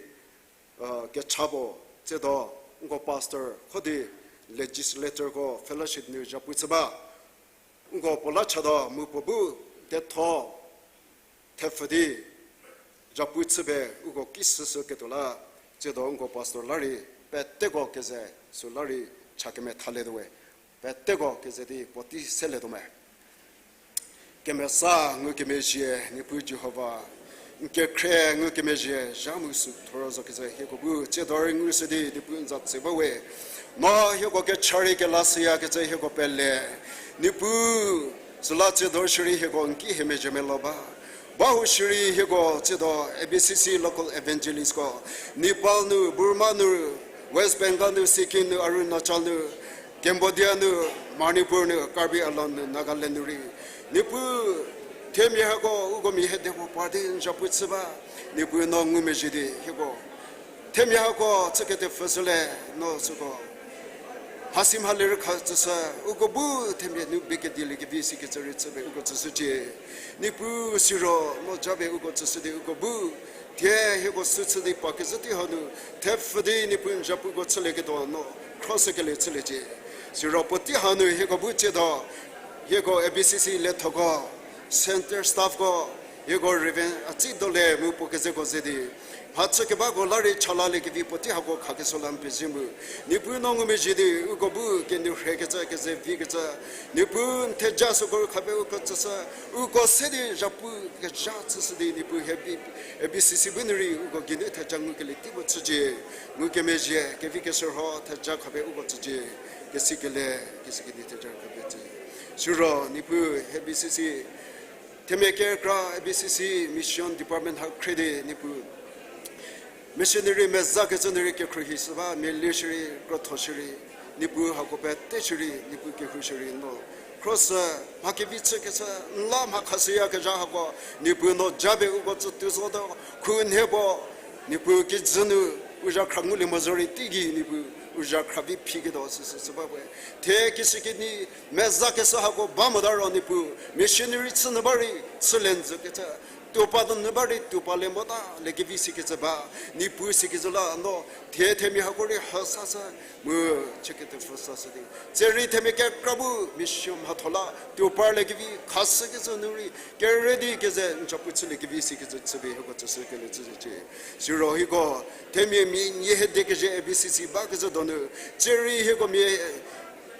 a, kecha puo tsiedo nko pastor kho di legislatorko fellowship nu zhapu chü ba. Nko puo la chatuo mu puo bu tetho thepfü di zhapu chüpie uko ki süsüketuo la, tsiedo nko pastor la rei peteko keze sü la rei cha kemethalietuo we. Peteko keze di puotei selietuo me. Kemesa ngukemezhie, Niepuu Jihova, n kekhrie ngukemezhie zha mu sü thor zo kecü hieko bu tsiedo rei ngushü di Niepuu n za tse ba we. No hieko kecha rei kelashüyakecü hieko pele. Niepuu, süla tsiedo shierei hieko n ki hie mezhie melou ba. Bahou shierei hieko tsiedo A B C C local evangelistko, Nepal nu, Burma nu, West Bengal nu, Sikkim nu, Arunachal nu, Cambodia nu, Manipur nu, Karbi Anglong nu, Nagaland nu rei, Niepuu, themia hako uko mia hiedie puo par di n zhapu chü ba. Niepuu no ngumezhie di hieko themia hako chükethepfü süle, no süko mhasi mhale rükha tsüshü, uko bu themia nu bie kediliekevi sikecü rei chüpie uko tsüshücie. Niepuu siro no japie uko tsüshü di uko bu thie hieko sü chü di pa kezhü tei hanu thepfü di Niepuu n zhapuko chülieketuo no khroshükelie chüliecie. Siro puotei hanu hieko bu tsiedo hieko A B C C lethoko, center staffko, Hieko Reverend Atsei Dole mu puo kezeko ze di, mhachü kebako la rei chalalekevi puotei hako khakeshü la n pezie mu. Niepuu no ngumezhie di, uko bu kenou rhekecü keze vikecü. Niepuu n theja süko khapie uko tsüshü, uko se di zhapu kezha chüshü di, Niepuu A B C C bu nu rei uko geinu theja ngukelie tei puo chücie. Ngukemezhie, kevi keshürho theja khapie uko tsücie. Kesikele, kesikedi theja khapie tsü. Siro, Niepuu A B C C, themia kekra A B C C Mission Department ha khre di Niepuu. Missionary mezakecü nu rei kekhruohi shü ba, mia lie shierei, krotho shierei, Niepuu hako pete shierei, Niepuu kehou shierei no. Khroshü, mha kevi chükecü, n la mha khashüyakezha hako, Niepuu no japie uko tsütuo zotuo, khunhie puo, Niepuu kijü nu, u zhakhra ngulie mo zorei teigei Niepuu, u zhakhra vi phiketuo süsü chü ba we. Thie kishükinyi, mezakeshü hako ba mota ro Niepuu, missionary chü nyü ba rei, chülie njükecü, tuo pa nyü ba rei tuo palie mota, liekevi sikecü ba, Niepuu sikecü la no, thie themia hako rei hasa sü, mu chüketuo pfü sashü di. Tsie rei themia kekra bu, mission mhatho la, tuo parliekevi, khashükecü nu rei, kere di keze, n zhapu chüliekevi sikecü chüpie hieko tsüshükelie chücie. Siro hieko, themia mia nie hiedekezhie A B C C bakecü donu, tsie rei hieko mia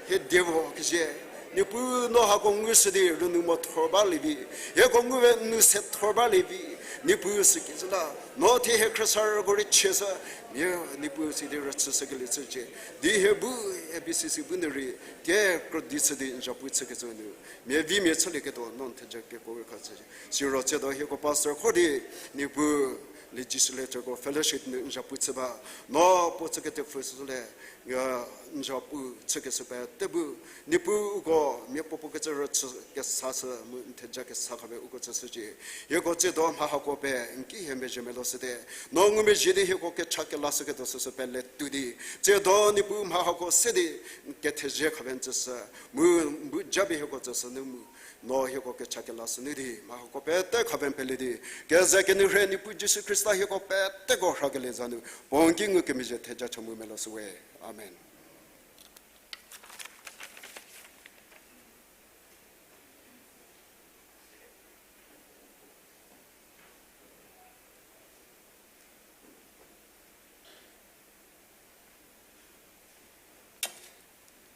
hiedevo kezhie. Niepuu no hako ngushü di rünou mo thor balie vi. Hieko nguwe nu se thor balie vi. Niepuu sikecü la. No thie hie khrüsarüko rei chieshü. Mia Niepuu sidi rüchüshükelie chücie. Di hie bu A B C C bu nu rei. Thie krodi chü di n zhapu chükecü nu. Mia vi mia chülieketuo no n theja keko rei khashücie. Siro tsiedo hieko pastor kho di Niepuu legislatorko fellowship nu n zhapu chü ba. No puo chüketuo pfü süle. N zhapu chükeshü pete bu, Niepuu uko mia puo puo kecü rüchü kesashü mu n theja kesa khapie uko tsüshücie. Hieko tsiedo mha hako pie n ki hie mezhie meloshüte. No ngumezhie di hieko kecha kelashüketuo süsü pele tuo di. Tsiedo Niepuu mha hako se di n kethezie khapie n tsüshü. Mu n bu japie hieko tsüshü nu mu. No hieko kecha kelashü nu di, mha hako pete khapie n pele di, keze kenou rhei Niepuu Jisu Khrista hieko peteko rhakelie za nu, puo n ki ngukemezhie theja cha mu meloshüwe. Amen.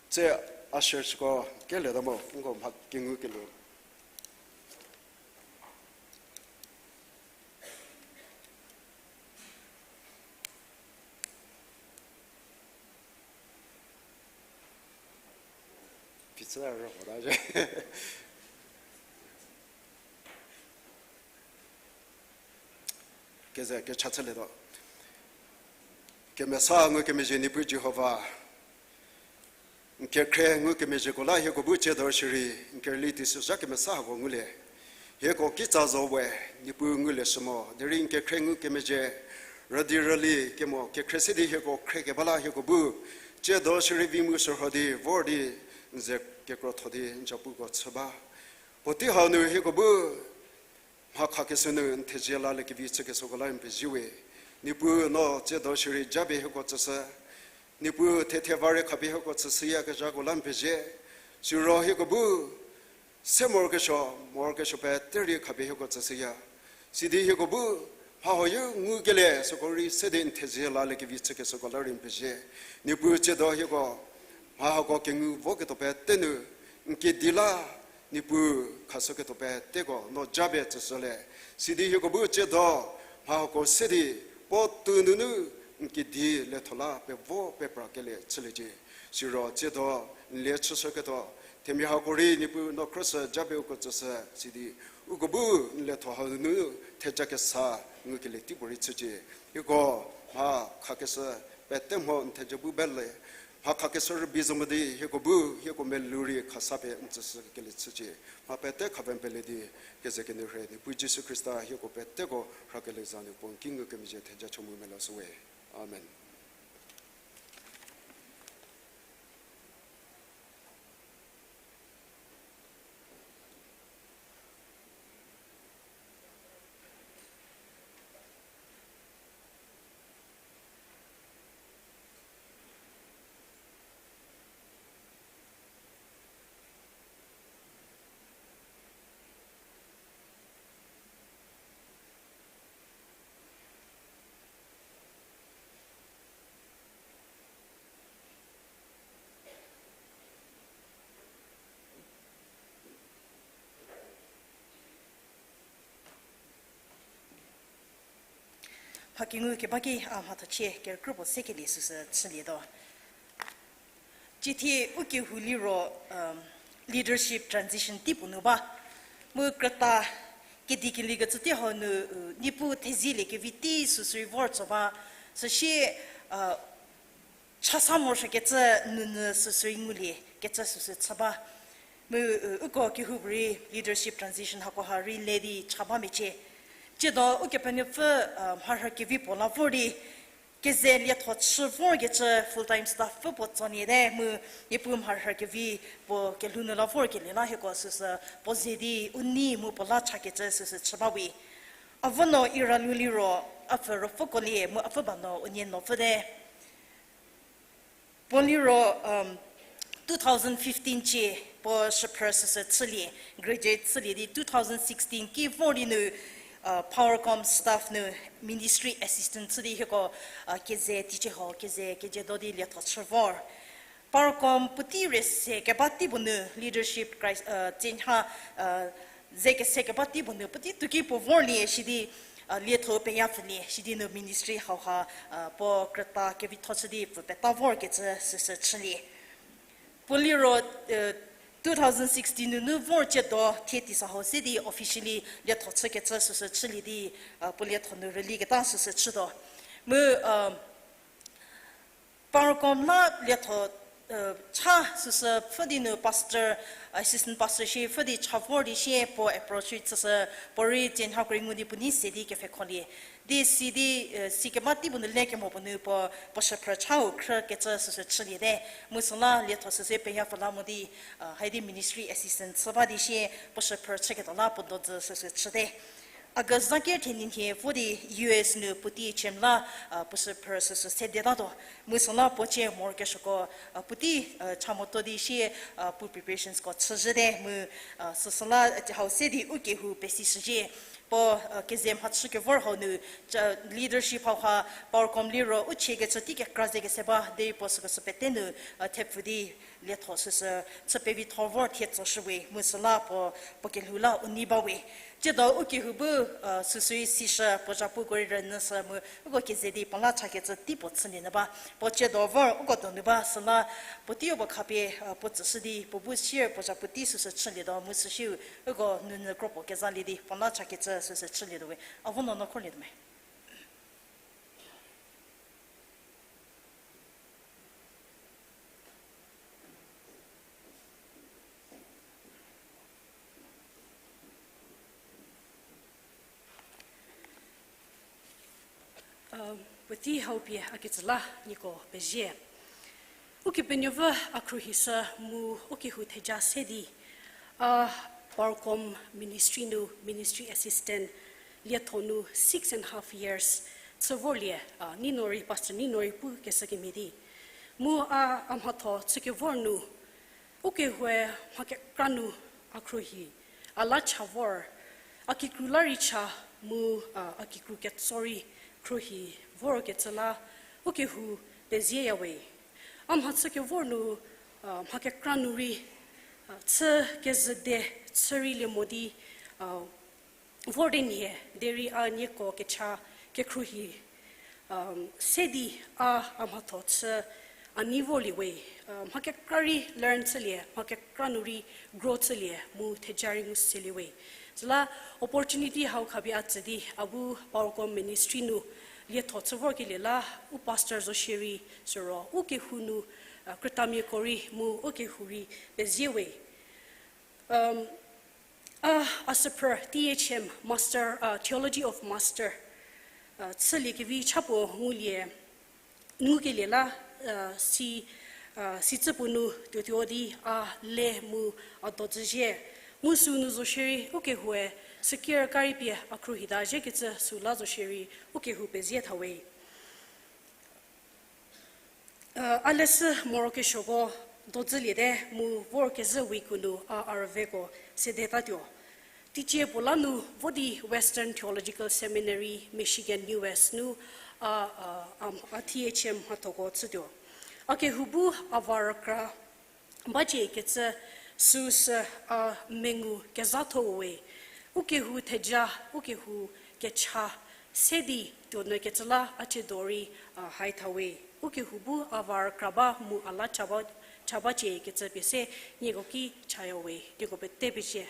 Tse ushersko kelieta mo, nko mha kengu kelu. Pizza rühota je. Keze kecha chülietuo. Kemesa ngukemezhie Niepuu Jihova. N kekhrie ngukemezhieko la hieko bu tsiedo shierei, n kerüli teisozha kemesa hako ngulie. Hieko kitsa zo we, Niepuu ngulie shü mo, derei n kekhrie ngukemezhie, rüdi rüli kemo, kekhrie se di hieko khrie keba la hieko bu, tsiedo shierei vi mu shürho di, vor di, n ze kekrotho di, n zhapuko chü ba. Puotei hau nu hieko bu, mha khakeshü nu n thezie laliekevi chükeshüko la n pezie we. Niepuu no tsiedo shierei japie hieko tsüshü. Niepuu thethie va rei khapie hieko tsüshüyakezhako la n pezie. Siro hieko bu se morokesuo, morokesuo pete rei khapie hieko tsüshüya. Sidi hieko bu mha huoyo ngukelie süko rei se di n thezie laliekevi chükeshüko la rei n pezie. Niepuu tsiedo hieko mha hako kengu voketuo pete nu n kedi la Niepuu khashüketuo peteko no japie tsüshülie. Sidi hieko bu tsiedo mha hako se di puo tou nunu n kedi letho la pevo peprakelie chüliecie. Siro tsiedo n lie chüshüketuo themia hako rei Niepuu no khrüshü japie uko tsüshü sidi uko bu n letho hau nunu theja kesa ngukelie teipuorei chücie. Hieko mha khakeshü pete mho n theja bu bele, mha khakeshü rübei zo mo di hieko bu hieko melou rei khasa pie n tsüshükelie chücie. Mha pete khapie n pele di keze kenou rhei Niepuu Jisu Khrista hieko peteko rhakelie za nu puo n ki ngukemezhie theja cha mu meloshüwe. Amen. Mha kengu keba ki a mhathochie kerükrie puo sekelie süsü chülietuo. Cithie u kehou liro, um, leadership transition tei puo nu ba. Mu krüta kedi kelikecü tei hau nu, uh, Niepuu thezielie kevi tei süsü rei vor tso ba. Süsie, uh, chasa morosuokecü nunu süsü rei ngulie kecü süsü chü ba. Mu, uh, uko kehoupuorei leadership transition hakoha rei le di cha ba mecie. Tsiedo Ukepenuopfü, uh, mharhü kevi puo la vor di, keze lietho chü vorkecü full time staff pfü puo tsoniete mu, Niepuu mharhü kevi puo kelhou nu la vorkelie la hieko süsü puo ze di u nei mu puo la chakecü süsü chü ba we. Avu no Iralu liro, a pfü ruopfükolie mu a pfü ba no unie nopfüte. Puo liro, um, two thousand fifteen cie puo shüphrü süsü chülie, graduate chülie di two thousand sixteen ki vor di nu, uh, Powercom staff nu ministry assistant chü di hieko, uh, keze teicie ho, keze kejiedo di lietho chü vor. Powercom puotei rei se keba tei puo nu leadership cri-, uh, tsenha, uh, ze kese keba tei puo nu puotei tuoki puo vorlie sidi, uh, lietho peyapfülie sidi nu ministry hauha, uh, puo krüta kevitho chü di pfü peta vorkecü süsü chülie. Puo liro, uh, two thousand sixteen nunu vor tsiedo thie teisa hau se di officially lietho chükecü süsü chülie di, uh, puo lietho nu rüliketa süsü chütuo. Mu, uh, Powercom la lietho, uh, cha süsü pfü di nu pastor, assistant pastor shie pfü di cha vor di sie puo approach chüshü, puorei tsenha krei ngu di puo nei se di kepfhekholie. Di si di, uh, si keba tei puo nu le kemo puo nu puo, puo shüphrü chau khrükecü süsü chüliete. Mu süla lietho süsü peyapfü la mo di, uh, haidi ministry assistant chü ba di sie puo shüphrü chüketuo la puo dodzü süsü chüte. August za ker thenie nhie vo di U S nu puotei chem la, uh, puo shüphrü süsü sedetatuo. Mu süla puo cie morokesuoko, uh, puotei, uh, cha motuo di sie, uh, puo preparationsko chüzhüte. Mu, uh, süsüla, uh, hau se di u kehou pesishüzhie. Puo, uh, keze mhachü kevor hau nu, leadership hauha Powercom liro u chiekecü tei kekra ze kese ba, derei puo süko sü pete nu, uh, thepfü di lietho süsü chü pevitho vor thie tsoshüwe, mu süla puo, puo kelhou la u nei bawe. Tsiedo u kehou bu, uh, süsü sishü, puo zhapuko rei rünyüshü mu, uko keze di puo la chakecü tei puo chülie nyü ba. Puo tsiedo vor uko donu ba süla, puo teiu puo khapie, uh, puo tsüshü di, puo bu sier puo zhapu tei süsü chülietuo mu süsiu, uko nunu kropuo kezalie di puo la chakecü süsü chülietuowe. Avu no no khrolietuo me. Puotei hau pie a ketsü la nieko pezie. Ukepenuopfü a khruohishü mu u kehou theja se di, a Powercom Ministry nu Ministry Assistant lietho nu six and half years chü vorlie, a, Ninori, Pastor Ninori pukeshü kemhie di. Mu a, a mhatho chükevor nu, u kehoue mha kekra nu a khruohi, a la cha vor, a kikru la rei cha mu, a, a kikru ketso rei khruohi vorkecü la u kehou pezieyawe. A mhachü kevor nu, a, mha kekra nu rei, a, chü kezhü de chü rei lie mo di, a, vor di nhie, derei a nieko kecha kekhruohi, um, se di a, a mhatho chü a nei vorlie we, uh, mha kekra rei learn chülie, mha kekra nu rei grow chülie, mu theja rei ngu selie we. Süla opportunity hau khapie a tsü di, a bu Powercom Ministry nu lietho chü vorkelie la, u pastor zo shierei, süro u kehou nu, uh, krütamiako rei mu u kehou rei pezie we. Um, a, a süphrü T H M Master, uh, Theology of Master, uh, chüliekevi cha puo ngulie, ngukelie la, uh, si, uh, sicü puo nu tuotuo di a le mu a dodzüzhie. Mu sünu zo shierei u kehoue, süki rüka rei pie a khruohita zhiekecü süla zo shierei u kehou pezie tha we. A leshü morokesuoko dodzüliete mu vorkezhü week-u nu a a rüveko sedetatuo. Teicie puo la nu vo di Western Theological Seminary, Michigan, U S nu a, a, a, a T H M mhathoko chütuo. A kehou bu a va rükra bacie kecü süsü a mengu kezhatho we. U kehou theja, u kehou kecha Se di tuonyü kecü la a chiedo rei, a, haitha we. U kehou bu a var kra ba mu a la cha ba, cha bacie kecü pie se nieko ki chaya we. Nieko pete pezie.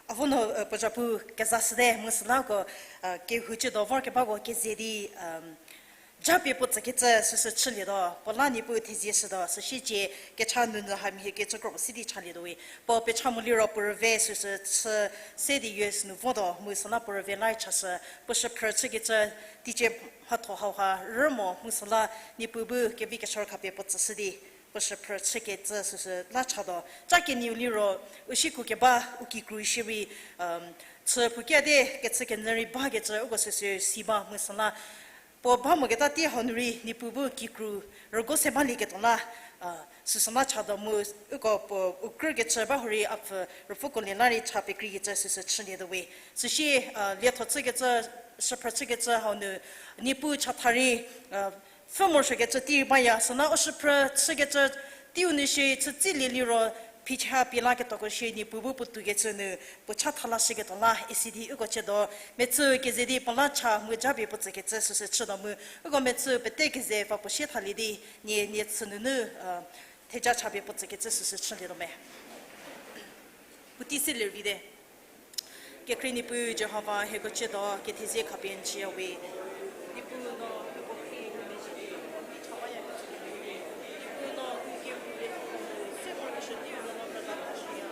A vo no, e, puo zapu kezashüte mu süla ko, e, kehou chüdo vor kebako keze di, em, japie puo tsükecü süsü chülietuo, puo la Niepuu thezie shütuo, süsiecie kecha nunu hamhie kecü kro puo si di chalietuo we. Puo pecha mo liro puo rüve süsü chü se di U S nu votuo, mu süla puo rüve la chashü, puo shüphrü chükecü teicie mhatho hauha rü mo, mu süla Niepuu bu kevi keshürho khapie puo tsüshü di puo shüphrü chükecü süsü la chatuo. Ca kenieu liro, u siku keba u kikru shierei, chü puo kiade kechü kenyü rei bakecü uko süsü si ba mu süla puo ba moketa tei hau nu rei Niepuu bu kikru rügo se balieketuo la, a, süsü la chatuo mu uko puo u krükecü ba hurei a pfü ruopfüko lie la rei cha pekreikecü süsü chülietuo we. Süsie, a, lietho chükecü, shüphrü chükecü hau nu Niepuu chatha rei, a, pfhü morosuokecü tei rei baya, süla u shüphrü chükecü teiu nu shie chütsilie liro phicha pie laketuoko shie Niepuu bu puo toukecü nu puo chatha lashüketuo la isi di uko chüdo metsü keze di puo la cha mu japie puo tsükecü süsü chütuo mu uko metsü pete keze va puo sie thalie di nie, nie chü nunu, a, theja chapie puo tsükecü süsü chülietuo me. Puotei se lervite. Kekhrie Niepuu Jihova, hieko chüdo kethezie khapie n chaya we. Niepuu no hieko khrie nu mezhie di hieko khrie cha baya kecü kemhie we. Niepuu no n kehou lie se morokesuo teiu no no krüta thashüya.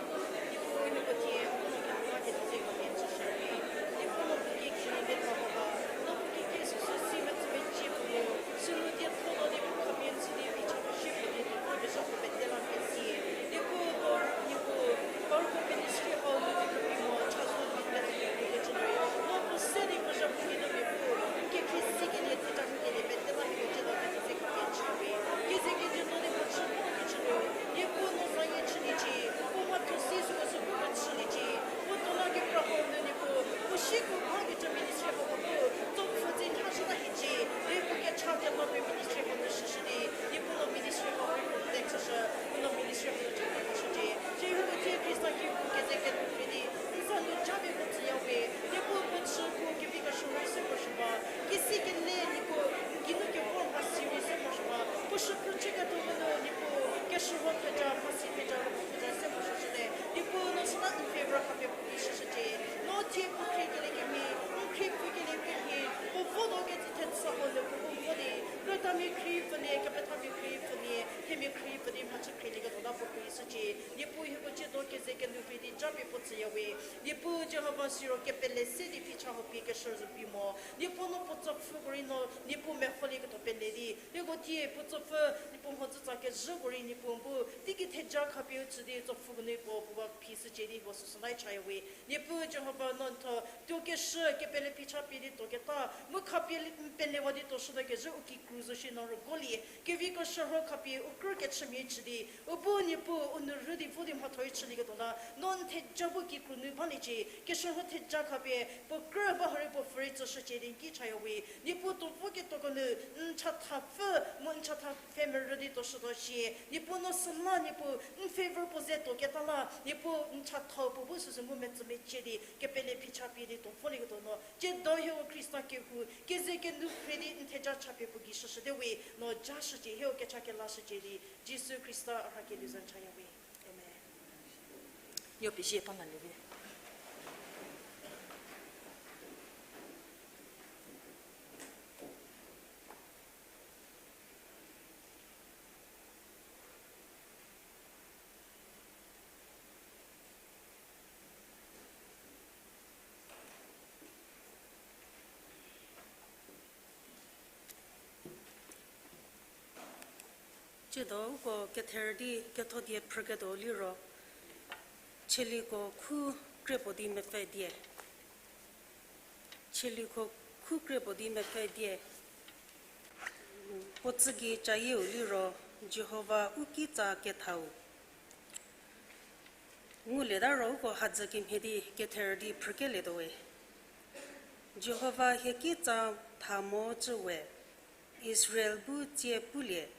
Niepuu hieko thie uko no kehou la kethezie khapie n chüshü we. Niepuu no puo kie kenie le thako ba, no puo kie kie süsü si metsü mecie puo nu, sünu dietho no di puo khapie n chü di phicha puo sie puo di tuo puo kezha puo pete la pie sie. Niepuu no, Niepuu, parko ministry hau nu di puo pie mo, chazou di pie mo, kecü nu rei no puo se di puo zhapu ki no Niepuu n kekhrie sikelie, theja kelie pete la hieko chüdo kethezie khapie n chaya we. Keze kenie no di puo chü mo kecü nu, Niepuu no zayie chüliecie, puo mhatho si süko sü puo chüliecie, puo tuo la kekra hau nu Niepuu puo siku bakecü ministry hako bu tsopfü tse nhashüta hiecie, di puo kecha keba pie ministry hau nu shüshü di, Niepuu no ministry hau rei protect chüshü, puo no ministry hau nu chakra chücie. Thie hieko thie Khrista kehou keze kenu pie di n za nu japie puo tsüya we. Niepuu puo chü puo kevi keshürho rei se morosuo ba, kisi kele Niepuu n geinu kevor mhasi rei se morosuo ba, puo shüphrü chüketuo menu Niepuu keshürho theja, mhasi theja, ruopfü theja se morosuoshüte. Niepuu no süla n favor khapie puo ki shüshücie. No thie puo khrie kelie kemhie, n khrie pfü kelie kemhie, puo vo do kecü thechü hau nu puo bu vo di, krütamia khrie pfülie, kepethamia khrie pfülie, themia khrie pfü di mhachü khrielieketuo la puo khrie shücie. Niepuu hieko chüdo keze kenu pie di japie puo tsüya we. Niepuu Jihova siro kepele se di phicha hau pie keshürho zo pie mo. Niepuu no puo tsopfüko rei no Niepuu meholieketuo pele di, hieko thie puo tsopfü Niepuu mhodzütsa kezhüko rei Niepuu bu teiki theja khapie u tsü di tsopfüko nu puo puo ba phi shücie di hieko süsü la chaya we. Niepuu Jihova no n thuo tuo keshü kepele phicha pie di tuoketa mu khapie n pelewa di tuo shütuo kezhü u kikru zo shie no rügolie, kevi keshürho khapie u krü kechümia chü di, u bu Niepuu u nou rü di vo di mhatho rei chülieketuo la no n theja bu kikru nu baliecie, keshürho theja khapie puo krü ba hurei puo pfhü rei tsüshücie di n ki chaya we. Niepuu tuo voketuoko nu n chathapfü mu n chatha pfhe merü di tuo shütuo shie, Niepuu no süla Niepuu n favor puo ze tuoketa la Niepuu n chathau puo bu süsü ngumetsü mecie di kepele phicha pie di tuo volieketuo no chüdo hieko Khrista kehou keze kenu phre di n theja chapie puo gei shüshüte we. No ja shücie, hieko kecha kelashücie di Jisu Khrista a rhakelieu za n chaya we. Amen. Nuo pezie pa naliu. Chüdo uko ketherü di kethodie phrüketuo liro, Tsaliko khu kre puo di mepfü die. Tsaliko khu kre puo di mepfü die. Puo tsügei cayieu liro, Jihova u kitsa kethau. Ngulieta ro uko hadzü kemhie di ketherü di phrükelietuowe. Jihova hie kitsa tha mo cü we, Israel bu tsie pulie.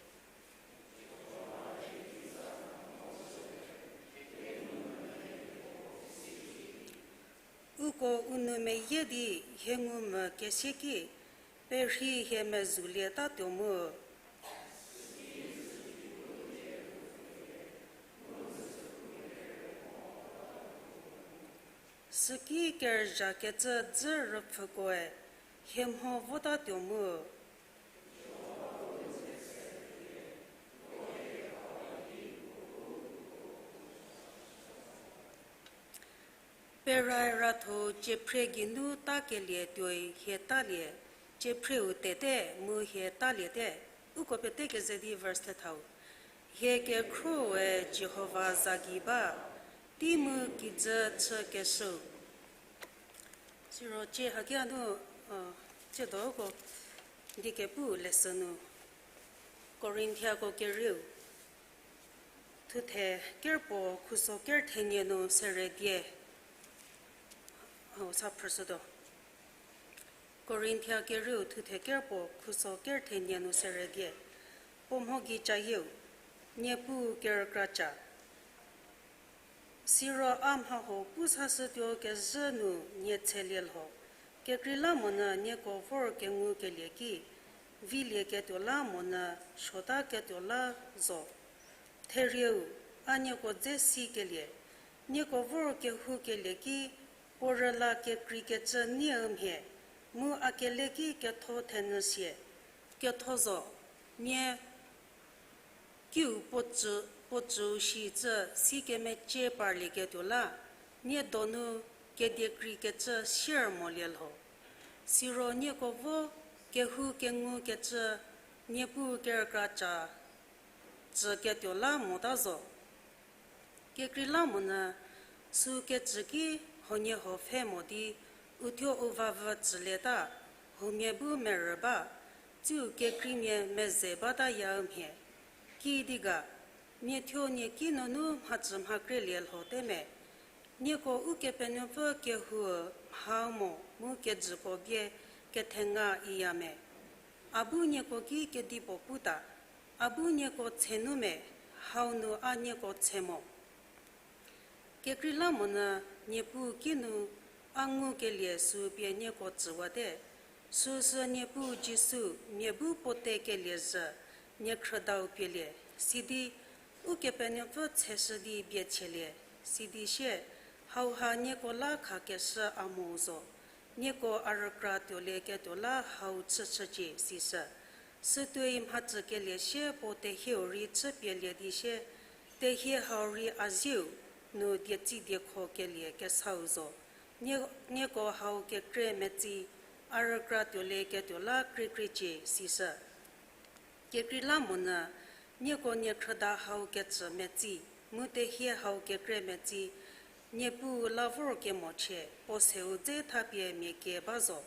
nu meyie di hie ngumvü kesie ki, perhei hie mezoulietatuo mu. Süki kerüzhakecü dzü rüpfhükoe hie mho votatuo mu. Perai ratho ciephrie geinu takelie tuoi hie talie, ciephrieu tete mu hie taliete. Uko pete keze di verse thethau. Hie kekhroe Jihova za gei ba, tei mu kijü chükeshüu. Siro cie haki a nu, uh, tsiedo uko di kepu lesson nu, Korinthiako kerieu, thuthe kerpuo khuso kerthenie nu sere die. Hau sa phrüshütuo. Korinthia kerieu thuthe kerpuo khuso kerthenie nu sere die. Puo mho gei cayieu, Niepuu kerükra ca. Siro a mhahuo pu sashütuo kezhü nu nie tshelie lho. Kekreilamonyü nieko vor kengukelie ki, vilieketuo la monyü suotaketuo la zo. Therieu, a nieko dze sikelie, nieko vor kehoukelie ki, puo rüla kekreikecü nieu mhie, mu a kele ki ketho thenyü sie, ketho zo, nie kiu puo cü, puo cüu shicü si kemecie parlieketuo la, nie donu kediekreikecü sier molie lho. Siro nieko vo kehou kengukecü Niepuu kerükra ca cüketuo la mota zo. Kekreilamonyü sü kecü ki huoniehuo pfhe mo di uthuo u vavü tsülieta, huomia bu merü ba, tsiu kekreimia meze bataya mhie. Kiüdi ga, nie thuo nie kinunu mhacü mhakrelie lhote me? Nieko Ukepenuopfü kehou mha mo mu kejüko bie kethenga iya me? A bu nieko ki kedipuo puta, a bu nieko tshe nu me, hau nu a nieko tshe mo. Kekreilamonyü Niepuu kinu a ngukelie sü pie nieko tsüwate, süsü Niepuu Jisu mia bu puo te kelie zhü nie khrüdau pielie, sidi Ukepenuopfü tsheshü di bie chielie, sidi sie, hauha nieko la khakeshü a mo zo, nieko a rükra tuolieketuo la hau chüchücie, sishü. Sütuoi mhacükelie sie puo tehieu rei chüpielie di sie, tehie hau rei a zieu nu dietsi diekho kelie kesau zo. Nie, nieko hau kekre metsi, a rükra tuolieketuo la krekreicie, sishü. Kekreilamonyü nieko nie khrüda hau kecü metsi, mu tehie hau kekre metsi, Niepuu la vor kemochie puo seu dze thapie mia kie ba zo.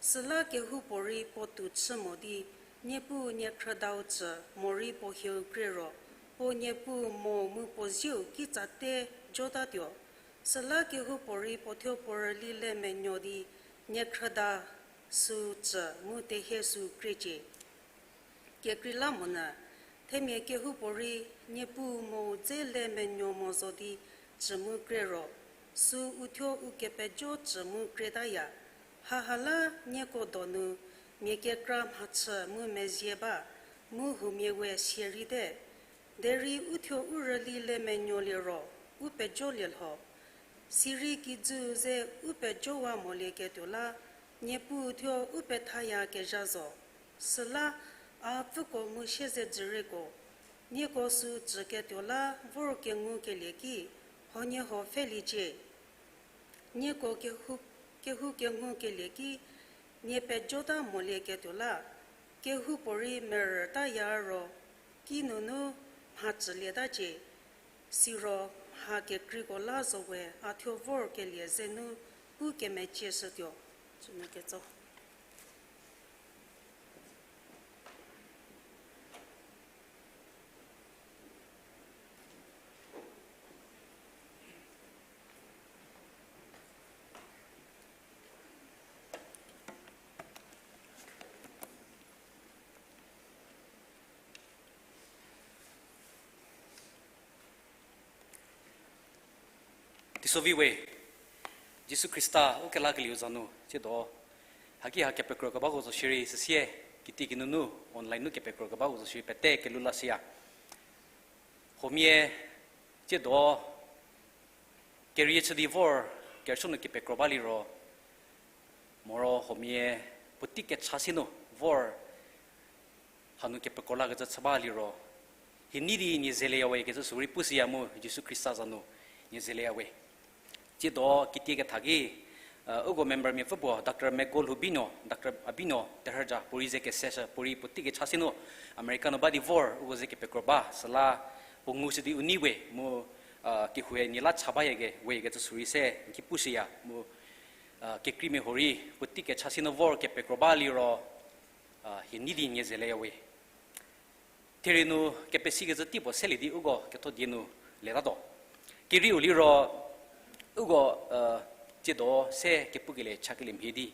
Süla kehoupuorei puo tou chü mo di, Niepuu nie khrüdau cü morei puo hieu krie ro, puo Niepuu mo mu puo zieu kitsate jotatuo. Süla kehoupuorei puo thuo puo rüli le menuo di, nie khrüda sü cü mu tehie sü kriecie. Kekreilamonyü, themia kehoupuorei Niepuu mo dze le menuo mo zo di cü mu krie ro, sü uthuo u kepejo cü mu krietaya. Haha la nieko donu mia kekra mhachü mu mezie ba, mu huomia we sierei te. Derei uthuo u rüli le menuoliero, u pejolie lho. Sirei kijüu ze u pejowa molieketuo la, Niepuu thuo u pethayakezha zo. Süla, a pfüko mu siezedzürieko, nieko sü cüketuo la vor kengukelie ki, huoniehuo pfheliecie. Nieko kehou, kehou kengukelie ki, nie pejota molieketuo la, kehoupuorei merütaya ro, kinunu mhacülietacie. Siro mha kekreiko la zo we a thuo vorkelie zenu pu kemecieshütuo. Sünu ketso. Teisovi we, Jisu Khrista u kelakelieu za nu, tsiedo haki ha kepekro kebako zo shierei süsie, kitiekinu nu, online nu kepekro kebako zo shierei pete kelhou la shüya. Huomia, tsiedo kerie chü di vor, kerüsuo nu kepekro ba liro, moro huomia puotei kecha si nu vor, hanu kepekro lakecü chü ba liro, hie nei di nie zeleyawe kecü sürei pushüya mu Jisu Khrista za nu nie zeleyawe. Tsiedo kitie ketha ki, uko membermiapfü puo Doctor Mekgolhou Binuo, Doctor Abinuo Terhüja puorei ze keseshü puorei puotei kecha si nu America nu ba di vor uko ze kepekro ba, süla puo ngushü di u nei we mu, kehoue nie la cha bayake we kecü sürei se n ki pushüya mu, kekreimia huorei puotei kecha si nu vor kepekro ba liro, hie nei di nie zeleyawe. Therie nu kepesikecü tei puo selie di uko ketho die nu letatuo. Kerieu liro, uko, tsiedo se kepukelie chakelie mhie di,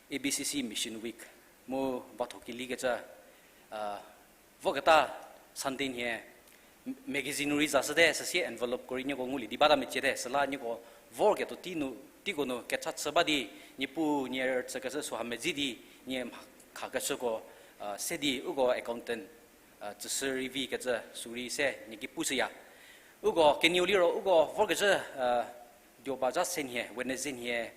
A B C C Mission Week mu batho kelikecü, voketa Sunday nhie, magazine rei zashüte, süsie envelope ko rei nieko ngulie di bata meciete, süla nieko vorketuo tei nu, teiko nu kecha chü ba di, Niepuu nie rüchükeshü süha medzi di, nie mha khakeshüko se di uko accountant, tsüshü rei vikecü sürei se nie ki pushüya. Uko kenieu liro uko vorkezhü, dioba zha se nhie, Wednesday nhie,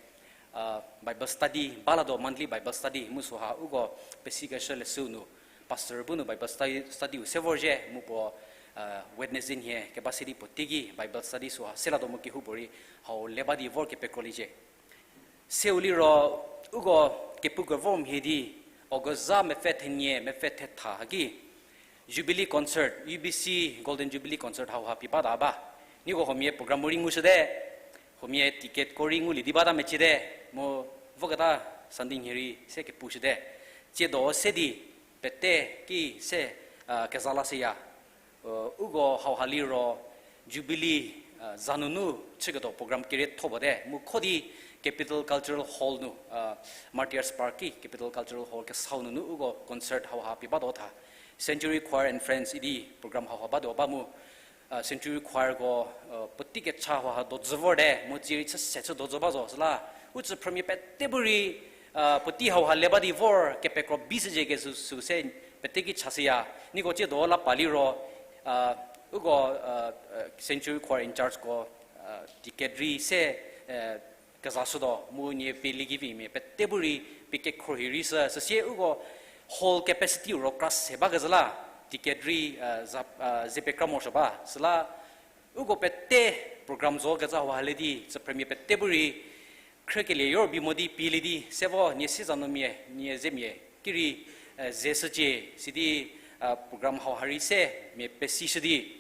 Bible study ba latuo, monthly Bible study mu süha uko pesikeshü leshüu nu, pastor bu nu Bible study, study-u se vorzhie mu puo, Wednesday nhie keba se di puo teiki Bible study süha se latuo mu kehoupuorei hau le ba di vor kepekroliecie. Seu liro uko kepu kevor mhie di, August zha mepfü thenie, mepfü thetha haki, Jubilee Concert, U B C Golden Jubilee Concert hauha pie bata ba. Nieko huomia program-u rei ngushüte, huomia ticketko rei ngulie di bata meciete, mu voketa Sunday nhie rei se kepushüte. Tsiedo se di pete ki se, keza lashüya. Uko hauha liro Jubilee, za nunu chüketuo program kerietho puo te mu kho di Capital Cultural Hall nu, Martyrs Park ki Capital Cultural Hall kesau nunu uko concert hauha pie batuo tha. Century Choir and Friends idi program hauha batuo ba mu, Century Choirko, puotei kecha hauha dojü vorte mu tsierei chü se chü dojü ba zo süla, u tsüphrümia pete bu rei, puotei hauha le ba di vor kepekro bishücie kecü sü se pete ki chashüya. Nieko tsiedo la pa liro, uko, Century Choir in chargeko, ticket rei se, kezashütuo mu nie pie liekevimia pete bu rei pie kekhruohi rei shü, süsie uko hall capacity ro kra se bakezhü la, ticket rei, za, ze pekra morosuo ba süla, uko pete program zo kecü hauha le di tsüphrümia pete bu rei khrükelie yor bi mo di pielie di se vo nie sieza nu mia, nie zemia ki rei, ze shücie sidi, program hauha rei se mia pesishü di,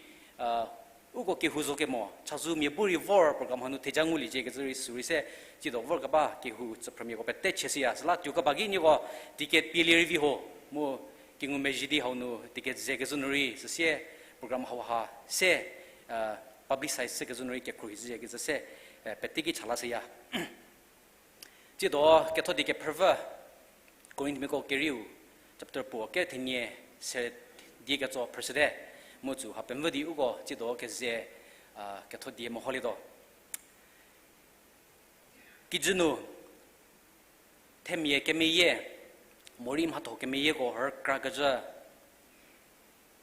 uko kehou zo kemo chazou mia bu rei vor program hanu theja nguliecie kecü rei sürei se, tsiedo vorkeba kehou tsüphrümiako pete cheshüya süla tuokeba ki nieko ticket pielie rei vi ho mu kengumezhie di hau nu ticket ze kezhü nu rei süsie program hauha se, publicize chü kezhü nu rei kekhruohi zhüya kecü se, pete ki cha lashüya. Tsiedo ketho die kephrüpfü, Korinthmiako kerieu, chapter puo ker thenie se die ketso phrüshüte, mu tsü ha pemvü di uko tsiedo keze, ketho die meholietuo. Kijü nu, themia kemeyie, morei mhatho kemeyieko rükrakecü,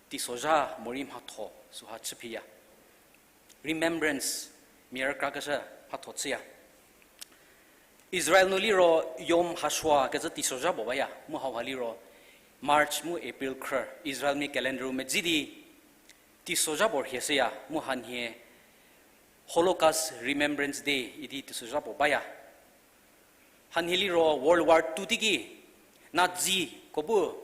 teisozha morei mhatho süha chüphiya. Remembrance mia rükrakecü mhatho chüya. Israel nu liro Yom HaShoah kecü teisozha puo baya, mu hauha liro March mu April khrü, Israelmia calendar-u medzi di teisozha puo rhieshüya, mu hanhie Holocaust Remembrance Day idi teisozha puo baya. Hanhie liro World War Two teiki, Naziko bu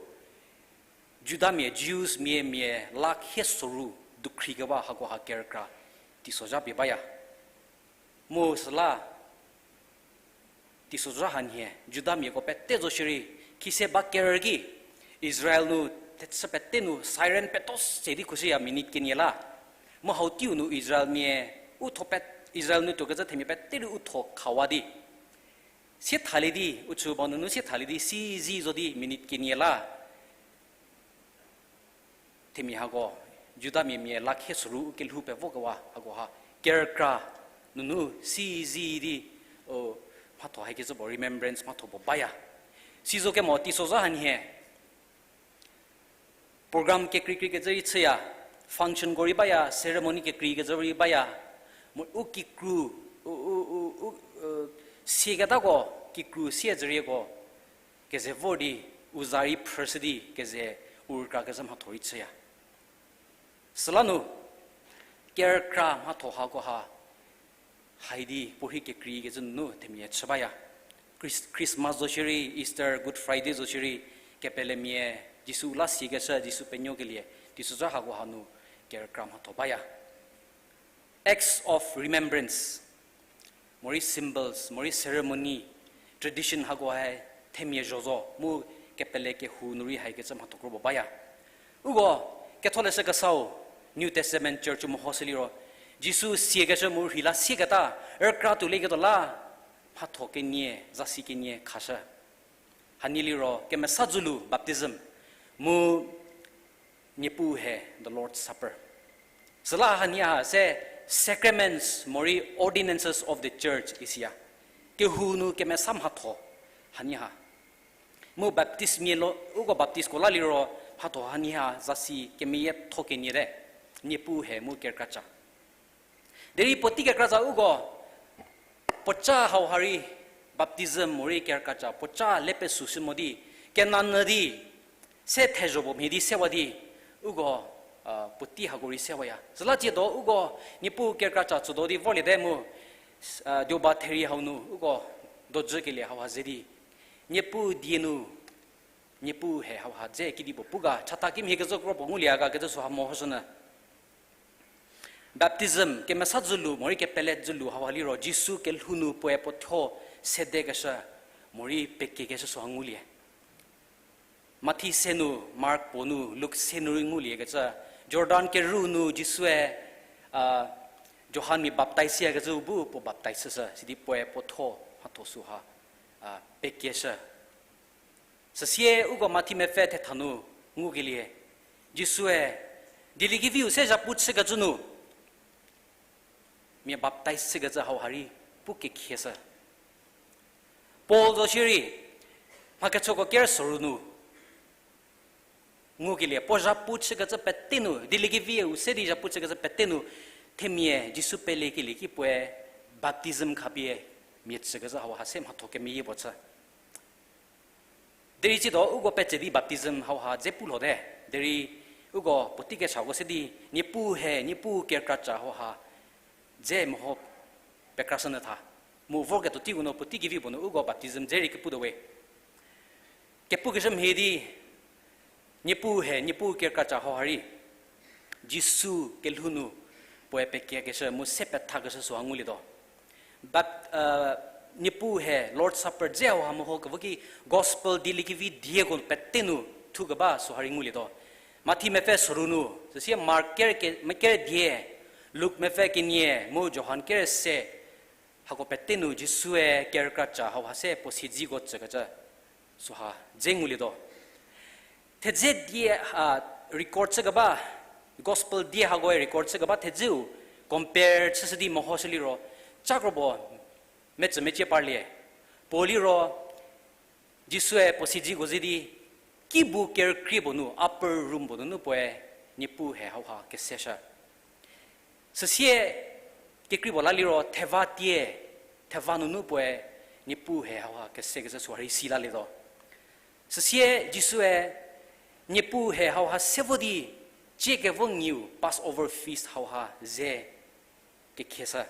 Judamia, Jews mia, mia la khie soru dukhri keba hakoha kerükra teisozha pie baya. Mu süla, teisozha hanhie, Judamiako pete zo shierei, khise ba kerü ki, Israel nu, thechü pete nu siren peto se di khushüya minute kenie la. Mu hau teiu nu Israelmia, u tho pet-, Israel nu tuokecü themia pete rei u tho khawa di. Sie thalie di, u chü ba nunu sie thalie di, sizi zo di minute kenie la. Themia hako, Judamia mia la khie soru u kelhou pevo kewa hakoha, kerükra nunu sizi di, O, mhatho hakecü puo remembrance mhatho puo baya. Sizo kemo teisozha hanhie program kekreikreikecü rei chüya, functionko rei baya, ceremony kekreikecü rei baya, mu u kikru, u, u, u, u, sieketako, kikru siezerieko keze vor di u za rei phrüshü di keze u rükrakecü mhatho rei chüya. Süla nu, kerükra mhatho hakoha, haidi puorhi kekreikecü nunu themia chü baya. Chris-, Christmas zo shierei, Easter, Good Friday zo shierei, kepelemia, Jisu la siakeshü, Jisu penuokelie, teisozha hakoha nu kerükra mhatho baya. Acts of remembrance, morei symbols, morei ceremony, tradition hakoha themia zho zo, mu kepele kehou nu rei haikecü mhatho kro puo baya. Uko, Ketholeshü Kesau, New Testament church mehoshü liro, Jisu siakeshü mu rheila sieketa, rükra tuolieketuo la, mhatho kenie, zasi kenie khashü. Hanie liro, kemesa dzülu, baptism, mu Niepuu he, the Lord's Supper. Süla hanie ha se sacraments morei ordinances of the church isiya. Kehou nu kemesa mhatho hanie ha. Mu baptist mia lo, uko baptistko la liro mhatho hanie ha zasi kemeyietho kenie te. Niepuu he mu kerükra ca. Derei puotei kekratsa uko, puoca hauha rei baptism morei kerükra ca, puoca le pesüshü mo di, kenanyü di, se thezho puo mhie di sewa di, uko, puotei hako rei sewaya. Süla tsiedo uko, Niepuu kerükra ca tsüdo di vorliete mu, deoba therie hau nu, uko, dojükelie hauha ze di, Niepuu die nu, Niepuu he hauha dze kedipuo pu ga, chata kimhie kezhü kro puo ngulie ga kecü süha mehoshünyü. Baptism, kemesa dzülu, morei kepele dzülu hauha liro, Jisu kelhou nu puoe puothuo sedekeshü, morei pekiekeshü süha ngulie. Mathi se nu, Mark puo nu, Luk se nu rei nguliekecü, Jordan keru nu Jisue, a, Johan mia baptize yakecü bu puo baptize shü, sidi puoe puothuo, mhatho süha, a, pekieshü. Süsie uko Mathi mepfü thetha nu ngukelie, Jisue, dieliekeviu se zhapu chükecü nu, mia baptize chükecü hauha rei pu kekhieshü. Paul zo shierei, mha kechoko ker soru nu, ngukelie, puo zhapu chükecü pete nu, dieliekeviu se di zhapu chükecü pete nu, themia Jisu pelekelie ki puoe baptism khapie mia chükecü hauha se mhatho kemeyie puo chü. Derei tsiedo uko petse di baptism hauha dze pu lhote, derei uko puotei kechako se di, Niepuu he, Niepuu kerükra ca hauha, dze meho pekrashünyü tha. Mu vorketuo teiko nu puotei kevi puo nu uko baptism dze rei keputuo we. Kepukeshü mhie di, Niepuu he, Niepuu kerükra ca hauha rei, Jisu kelhou nu, puoe pekiekeshü mu se pethakeshü süha ngulietuo. But, uh, Niepuu he, Lord's Supper dze hauha meho kevo ki gospel dieliekevi dieko pete nu thukeba süha rei ngulietuo. Mathi mepfü soru nu, süsie Mark ker ke-, me ker die, Luk mepfü kenie, mu Johan ker se, hako pete nu Jisue kerükra ca hauha se puo siedziko tsükecü süha dze ngulietuo. Thedze die, a, record chükeba, gospel die hakoe record chükeba thedzeu compare chüshü di mehoshü liro, ca kro puo metsü mecie parlie. Puo liro, Jisue puo siedziko ze di, kibu kerükrie puo nu, upper room puo nunu puoe, Niepuu he hauha keseshü. Süsie kekrei puo la liro theva tie, theva nunu puoe Niepuu he hauha kesekecü süha rei si lalietuo. Süsie Jisue Niepuu he hauha se vo di, cie kevo ngiu Passover feast hauha ze kekhieshü.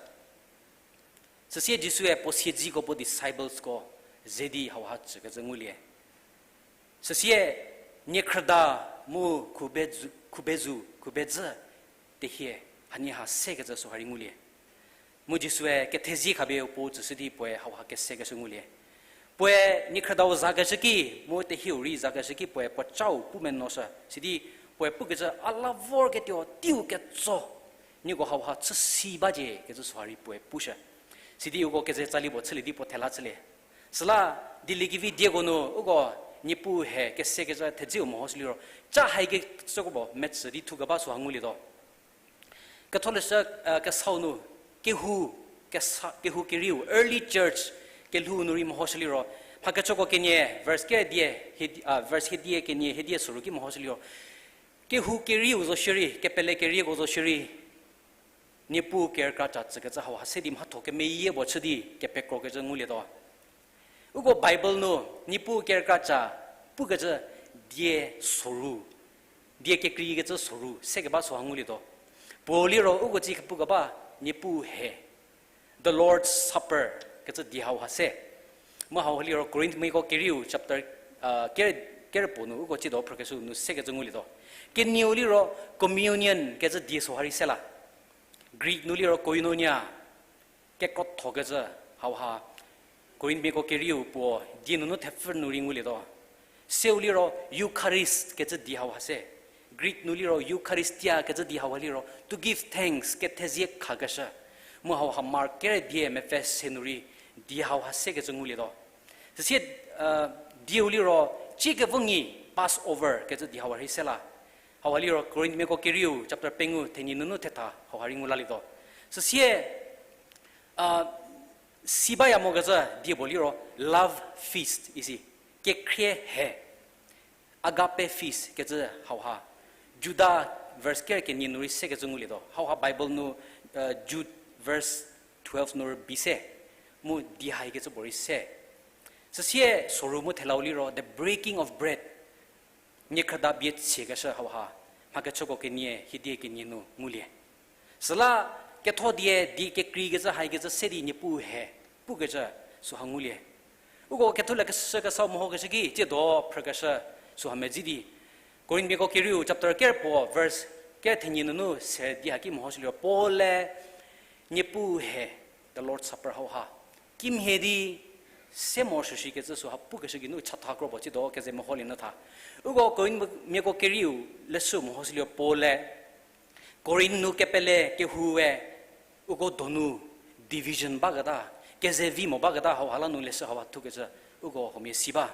Süsie Jisue puo siedziko puo disciplesko ze di hauha tsükecü ngulie. Süsie niekhrüda mu khubezü, khubezü, khubezü tehie hanie ha sekecü süha rei ngulie. Mu Jisue kethezie khapie puo tsüshü di puoe hauha kesekeshü ngulie. Puoe niekhrüdau zakeshü ki, mu tehieu rei zakeshü ki puoe puocau pu menoshü. Sidi puoe pukecü a la vorketuo teiu ketso, nieko hauha chü si bacie kecü süha rei puoe pushü. Sidi uko keze tsali puo chülie di puo thela chülie. Süla dieliekevi dieko nu uko Niepuu he kesekecü thedzeu mehoshü liro, ca haikecü kro puo metsü di thukeba süha ngulietuo. Ketholeshü, eh, Kesau nu, kehou, kesa, kehou kerieu, early church kelhou nu rei mehoshü liro, mhakechüko kenie, verse kedie, hedi-, a, verse hedie kenie, hedie soru ki mehoshü liro, kehou kerieu zo shierei, kepele kerieko zo shierei, Niepuu kerükra ca tsükecü hauha se di mhatho kemeyie puo chü di kepekrokecü ngulietuo. Uko Bible nu Niepuu kerükra ca pukecü die soru, die kekreikecü soru sekeba süha ngulietuo. Puo liro uko tsie kepukeba Niepuu he, the Lord's Supper kecü die hauha se. Mu hauha liro Korinthmiako kerieu chapter, a, kere, kere puo nu uko tsiedo phrükeshü nu sekecü ngulietuo. Kenieu liro communion kecü die süha rei se la. Greek nu liro koinonia, kekrothokecü hauha Korinthmiako kerieu puo die nunu thepfü nu rei ngulietuo. Seu liro Eucharist kecü die hauha se. Greek nu liro Eucharistia kecü die hauha liro to give thanks, kethezie khakeshü. Mu hauha Mark kere die mepfü se nu rei die hauha sekecü ngulietuo. Süsie, dieu liro, cie kevo nyi, Passover kecü die hauha rei se la. Hauha liro Korinthmiako kerieu chapter pengou thenie nunu thetha hauha rei ngu lalietuo. Süsie, a, si baya mokecü die puo liro love feast isi, kekhrie he, agape feast kecü hauha. Juda verse kere kenie nu rei sekecü ngulietuo. Hauha Bible nu, a, Jude verse twelve nu rei bi se, mu die haikecü puo rei se. Süsie soru mu thelau liro the breaking of bread. Niekhrüda bie tsiekeshü hauha, mhakechüko kenie, hidie kenie nu ngulie. Süla ketho die, die kekreikecü haikecü se di Niepuu he pukecü süha ngulie. Uko ketholeshü kesau mehokeshü ki tsiedo phrükeshü süha medzi di. Korinthmiako kerieu chapter kere puo verse kere thenie nunu se di haki mehoshü liro Paul-e Niepuu he, the Lord's Supper hauha kimhie di se morosuo shikecü süha pukeshü geinu chatha kro puo tsiedo keze meholie nyü tha. Uko Korinthmiako kerieu leshü mehoshü liro Paul-e Korinth nu kepele kehoue uko donu division baketa, kezevi mo baketa hauha la nu leshü hauha thukecü uko huomia si ba.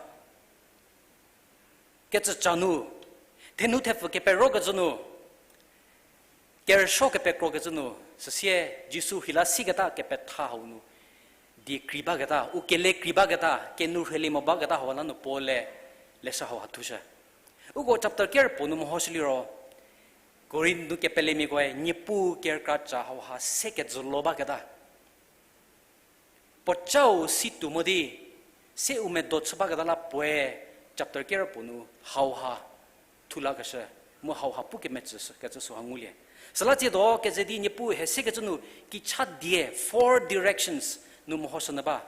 Kecüca nu, thenu thepfü keperokecü nu, kerüsuo kepekrokecü nu, süsie Jisu hila siketa kepetha hau nu, die krei baketa, u kele krei baketa, kenu rhelie mo baketa hauha la nu Paul-e leshü hauha thushü. Uko chapter kere puo nu mehoshü liro, Korinth nu kepelemiakoe Niepuu kerükra ca hauha se kejülo baketa puocau si tuo mo di, se u medo chü baketa la puoe chapter kere puo nu hauha thu lakeshü, mu hauha pu kemetsü kecü süha ngulie. Süla tsiedo keze di Niepuu he sekecü nu kicha die, four directions nu mehoshü nyü ba.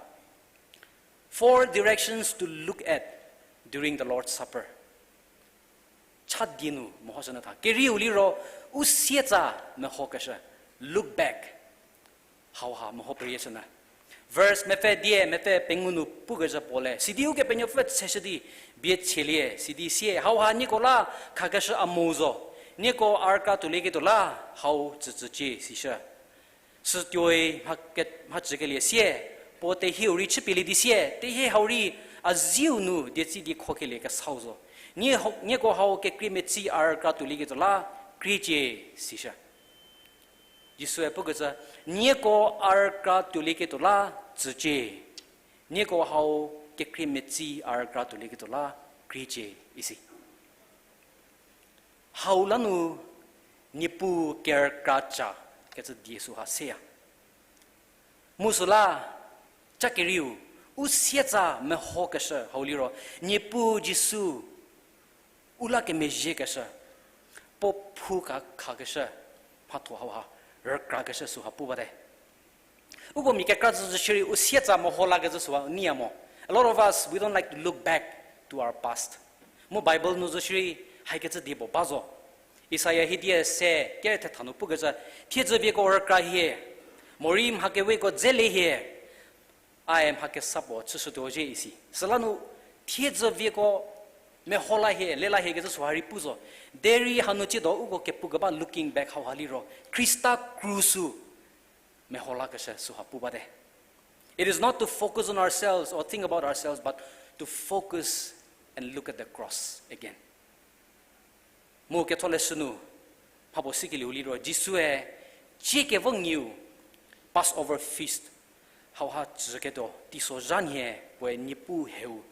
Four directions to look at during the Lord's Supper. Cha die nu mehoshü nyü tha. Kerieu liro, u sietsa mehokeshü. Look back. Hauha meho perieshü nyü. Verse mepfü die, mepfü pengou nu pukecü Paul-e sidi Ukepenuopfü tsheshü di bie chielie, sidi sie, hauha nieko la khakeshü a mo zo. Nieko a rükra tuolieketuo la hau tsütsücie, sishü. Sütuoi mha ke-, mhacükelie sie, puo tehieu rei chüpielie di sie, tehie hau rei a ziu nu dietsi di khokeliekesau zo. Nie hau, nieko hau kekrie metsi a rükra tuolieketuo la kriecie, sishü. Jisue pukecü, nieko a rükra tuolieketuo la tsücie. Nieko hau kekrie metsi a rükra tuolieketuo la kriecie, isi. Hau la nu Niepuu kerükra ca kecü die süha seya. Mu süla, cha kerieu, u sietsa mehokeshü hau liro, Niepuu Jisu u la kemezhiekeshü, puo phu ka khakeshü, mhatho hauha rükrakeshü süha pu bate. Uko mia kekra zhü zhü shierei u sietsa meho lakecü süha neiya mo. A lot of us, we don't like to look back to our past. Mu Bible nu zo shierei haikecü die puo ba zo. Isaia hidie se kere thetha nu pukecü, thiedzü vieko rükra hie, morei mha keweko dzelie hie, ae mha kesa puo chüshütuo zhie, isi. Süla nu thiedzü vieko meho la hie, le la hie kecü süha rei pu zo. Derei hanu tsiedo uko kepukeba looking back hauha liro, Khrista krus-u meho lakeshü süha pu bate. It is not to focus on ourselves or think about ourselves, but to focus and look at the cross again. Mu ketholeshü nu mhapuo sikelieu liro, Jisue cie kevo nyiu Passover feast hauha tsüketuo teisozha nhie puoe Niepuu heu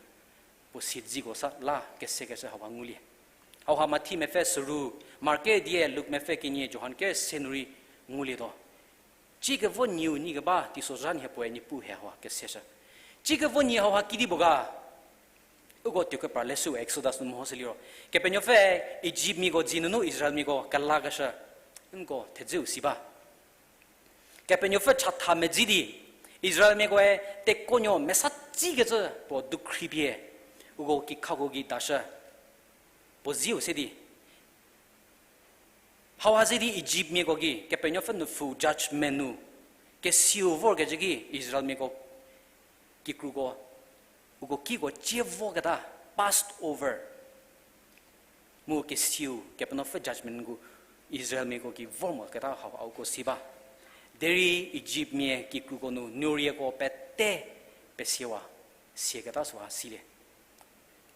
puo siedziko sa la kesekeshü hauha ngulie. Hauha Mathi mepfü soru, Mark die, Luk mepfü kenie, Johan kerü se nu rei ngulietuo. Ciekevo nyieu nyi keba teisozha nhie puoe Niepuu he hauha keseshü. Ciekevo nyi hauha kidi puo ga? Uko tuokepra leshüu Exodus nu mehoshü liro, Kepenuopfü Egyptmiako dzie nunu Israelmiako kelakeshü, nko thedzeu si ba. Kepenuopfü chatha medzi di, Israelmiakoe tekuonuo mesa tsikecü puo dukhripie, uko kikhako gei dashü, puo zieu se di. Hauha ze di Egyptmiako gei Kepenuopfü nupfu judgment nu kesiu vorkecü ki Israelmiako kikruko, uko kiko cie voketa, passed over. Mu kesiu Kepenuopfü judgment ngu Israelmiako ki vor moketa hauha uko si ba. Derei Egyptmia kikruko nu nurieko pete pesiewa, sieketa süha silie.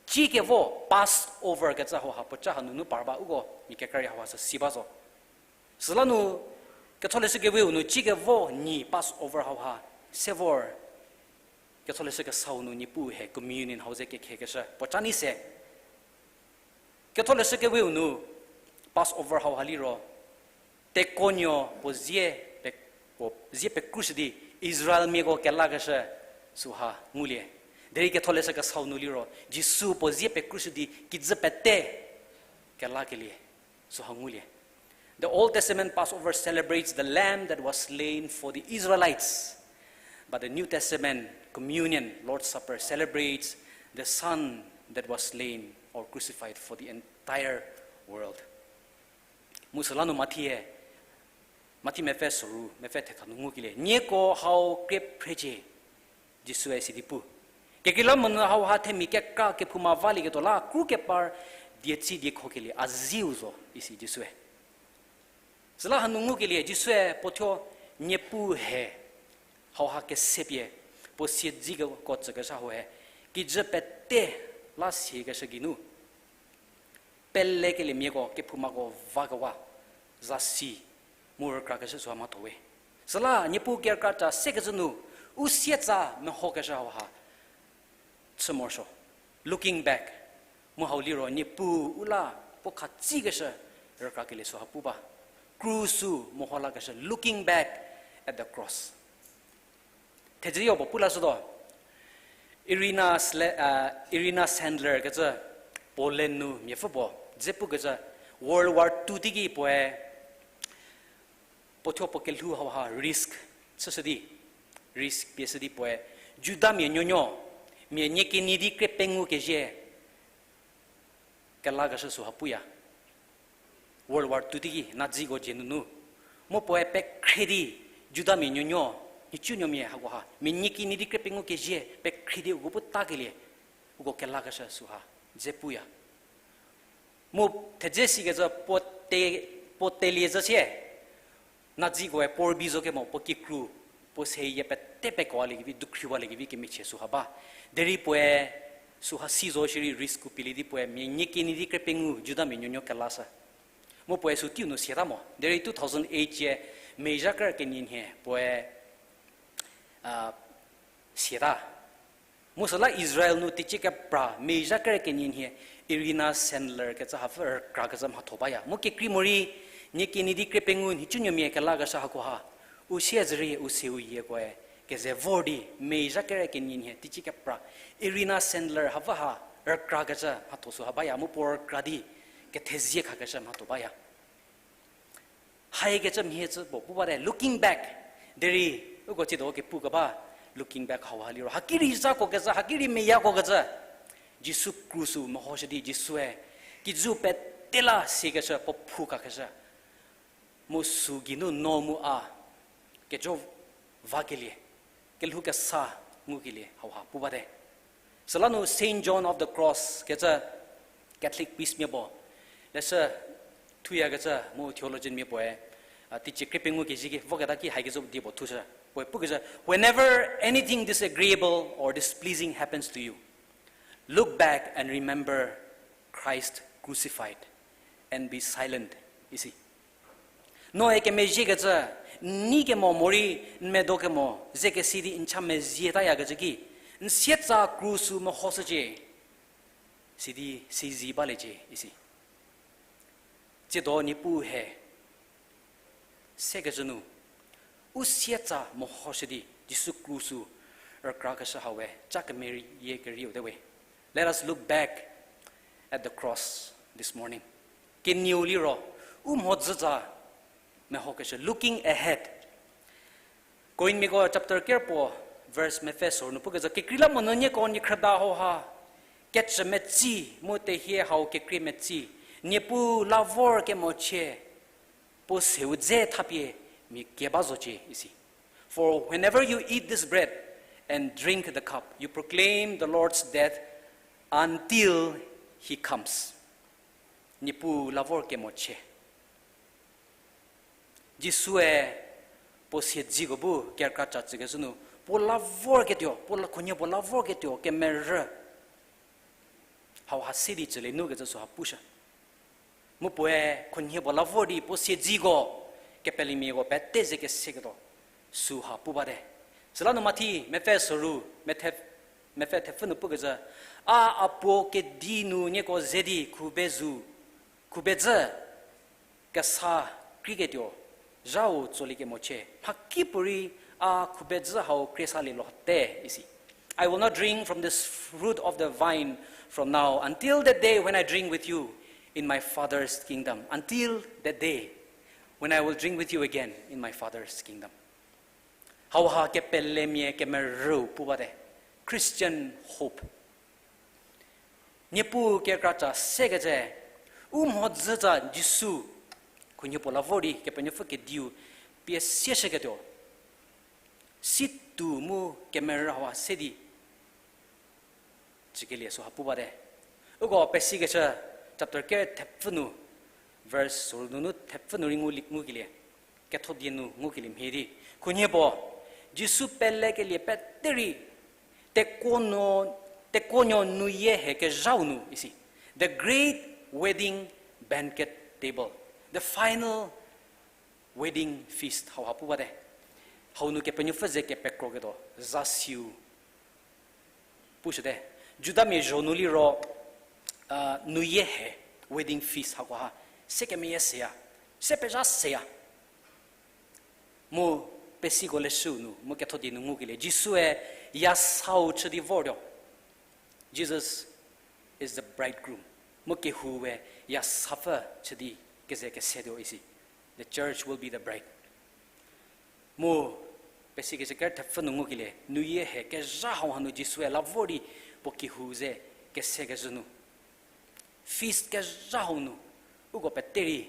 Ciekevo Passover kecü hauha puoca hanunu par ba uko mia kekra rei hauha sü si ba zo. Süla nu Ketholeshü Keweu nu ciekevo nyi Passover hauha se vor, Ketholeshü Kesau nu Niepuu he communion hau ze kekhekeshü puoca nyi se. Ketholeshü Keweu nu Passover hauha liro, tekuonuo puo zie pe-, puo zie pekrushü di Israelmiako kelakeshü süha ngulie. Derei Ketholeshü Kesau nu liro Jisu puo zie pekrushü di kijü pete kelakelie süha ngulie. The Old Testament Passover celebrates the lamb that was slain for the Israelites, but the New Testament communion, Lord's Supper, celebrates the Son that was slain or crucified for the entire world. Mu süla nu Mathi-e, Mathi mepfü soru, mepfü thetha nu ngukelie, nieko hau krie phrecie, Jisue sidi pu. Kekreilamonyü hauha themia kekra kephouma valieketuo la kru kepar dietsi diekhokelie a ziu zo, isi Jisue. Süla hanu ngukelie Jisue puo thuo Niepuu he hauha kesepie, puo siedziko tsükeshü hauhe, kijü pete la siekeshü geinu pelekeliemiako kephoumako vakewa, zasi mu rükrakeshü süha mhatho we. Süla Niepuu kerükra ta sekecü nu, u sietsa mehokeshü hauha chü morosuo. Looking back, mu hau liro Niepuu u la puo khatsikeshü rükrakelie süha pu ba. Kru sü meho lakeshü, looking back at the cross. Thedze yo puo pu lashütuo. Irina Sle-, a, Irina Sandler kecü Poland nu miapfü puo, dze pukecü World War Two teiki puoe puo thuo puo kelhou hauha risk chüshü di, risk pieshü di puoe Judamia nuonuo, mia nie kenie di krie pengou kezhie kelakeshü süha puya. World War Two teiki Naziko dzie nunu. Mu puoe pekhrie di Judamia nuonuo, nhicunuomia hakoha, mia nie kenie di krie pengou kezhie pekhrie di uko bu takelie, uko kelakeshü süha dze puya. Mu thedze sikecü puo te-, puo telie zhü sie, Nazikoe puo rübei zo kemo puo kikru, puo seyie pete pekewaliekevi, dukhriwaliekevi kemechie süha ba. Derei puoe süha si zo shierei risk-u pielie di puoe mia nie kenie di krie pengou Judamia nuonuo kelashü. Mu puoe sü teiu nu siata mo. Derei two thousand eight cie May zha kerü kenie nhie puoe, a, siata. Mu süla Israel nu teicie kepra May zha kerü kenie nhie Irina Sandler kecü hapfü rükrakecü mhatho baya. Mu kekrei morei nie kenie di krie pengou nhicunuomia kelakeshü hakoha, u siezerei u seu yiekoe keze vor di May zha kerü kenie nhie teicie kepra Irina Sandler hapfü ha rükrakecü mhatho süha baya, mu puo rükra di kethezie khakeshü mhatho baya. Haikecü mhie cü puo pu bate, looking back. Derei uko tsiedo kepukeba looking back hauha liro, haki rei zhakokecü, haki rei meyakokecü, Jisu kru sü mehoshü di Jisue kijü pete la siekeshü, puo phukakeshü, mu sü geinu no mu a kejo vakelie, kelhou kesa ngukelie hauha pu bate. Süla nu Saint John of the Cross kecü Catholic priest mia puo, leshü thuyakecü mu theologian mia puoe, a, teicie krie pengou kezhie ki voketa ki haikecü die puo thushü. Puoe pukecü, whenever anything disagreeable or displeasing happens to you, look back and remember Christ crucified and be silent, isi. Noe kemezhiekecü, N nei kemo morei n medo kemo ze kesi di n cha mezietayakecü ki, n sietsa krus-u mehoshücie, sidi sizi baliecie isi. Tsiedo Niepuu he sekecü nu, u sietsa mehoshü di Jisu krus-u rükrakeshü hau we cha kemerie kerieu te we. Let us look back at the cross this morning. Kenieu liro, u mhodzütsa mehokeshü, looking ahead. Korinthmiako chapter ker puo, verse mepfü soru nu pukecü, kekreilamonyü nieko niekhrüda hauha kecü metsi, mu tehie hau kekrie metsi, Niepuu la vor kemochie, puo seu dze thapie mia kie ba zocie isi. For whenever you eat this bread and drink the cup, you proclaim the Lord's death until he comes. Niepuu la vor kemochie. Jisue puo siedziko bu kerükra ca tsükecü nu, puo la vorketuo, puo la, khunhie puo la vorketuo kemerü hauha se di tsülie nu kecü süha pushü. Mu puoe khunhie puo la vor di puo siedziko kepelemiako pete ze keseketuo süha pu bate. Süla nu Mathi mepfü soru, mepfü thepfü nu pukecü, a, a puo kedi nu nieko ze di khube zu, khubedzü kesa krieketuo, zhau tsolie kemochie, mhakipuorei a khubedzü hau krie salie lote isi. I will not drink from this fruit of the vine from now until that day when I drink with you in my Father's kingdom. Until that day when I will drink with you again in my Father's kingdom. Hauha kepelemia kemerüu pu bate. Christian hope. Niepuu kerükra ca sekecü, u mhodzütsa Jisu, khunhie puo la vor di Kepenuopfü kediu pie sieshüketuo, situ mu kemerü hauha se di tsükelie süha pu bate. Uko Pesikeshü chapter ker thepfü nu, verse soru nunu thepfü nu rei ngu li, ngukelie, kethodie nu ngukelie mhie di, khunhie puo Jisu pelekelie pete rei tekuonuo, tekuonuo nuyie he kezhau nu isi. The great wedding banquet table. The final wedding feast hauha pu bate. Hau nu Kepenuopfü ze kepekroketuo zasiu pushüte. Judamia zho nu liro, a, nuyie he wedding feast hakoha se kemeyie seya, se pezha seya. Mu Pesiko leshüu nu mu kethodie nu ngukelie Jisue yasau chü di vortuo. Jesus is the bridegroom. Mu kehoue yasapfü chü di keze kesetuo isi. The church will be the bride. Mu Pesikeshü ker thepfü nu ngukelie, nuyie he kezha hau hanu Jisue la vor di puo kehou ze kesekezhü nu, feast kezha hau nu, uko pete rei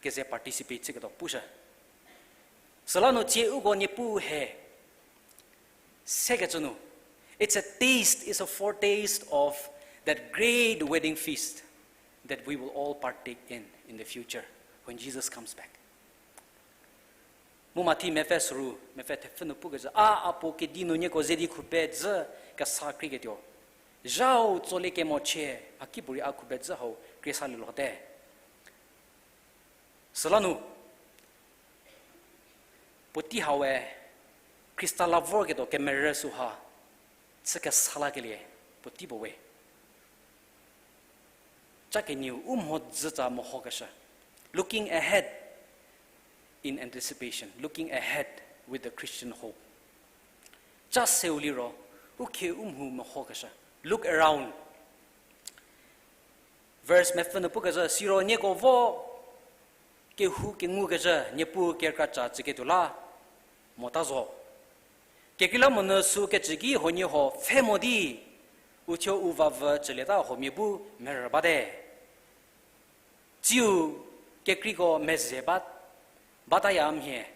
keze participate chüketuo pushü. Süla nu tsie uko Niepuu he sekecü nu, it's a taste, it's a foretaste of that great wedding feast that we will all partake in in the future when Jesus comes back. Mu Mathi mepfü soru, mepfü thepfü nu pukecü, a, a puo kedi nu nieko ze di khubedzü kesa krieketuo, zhau tsolie kemochie, a kipuorei a khubedzü hau krie salie lote. Süla nu, puotei hawe, Khrista la vorketuo kemerü süha chü kesa lakelie puotei puo we. Cha kenieu u mhodzütsa mehokeshü. Looking ahead in anticipation, looking ahead with the Christian hope. Cha seu liro, u khie u mhu mehokeshü. Look around. Verse mepfü nu pukecü, siro nieko vo kehou kengukezhü Niepuu kerükra ca tsüketuo la mota zo. Kekreilamonyü sü kecü ki huoniehuo pfhe mo di, uthuo u vavü cülieta huomia bu merü bate. Tsiu kekreiko meze ba, bataya mhie.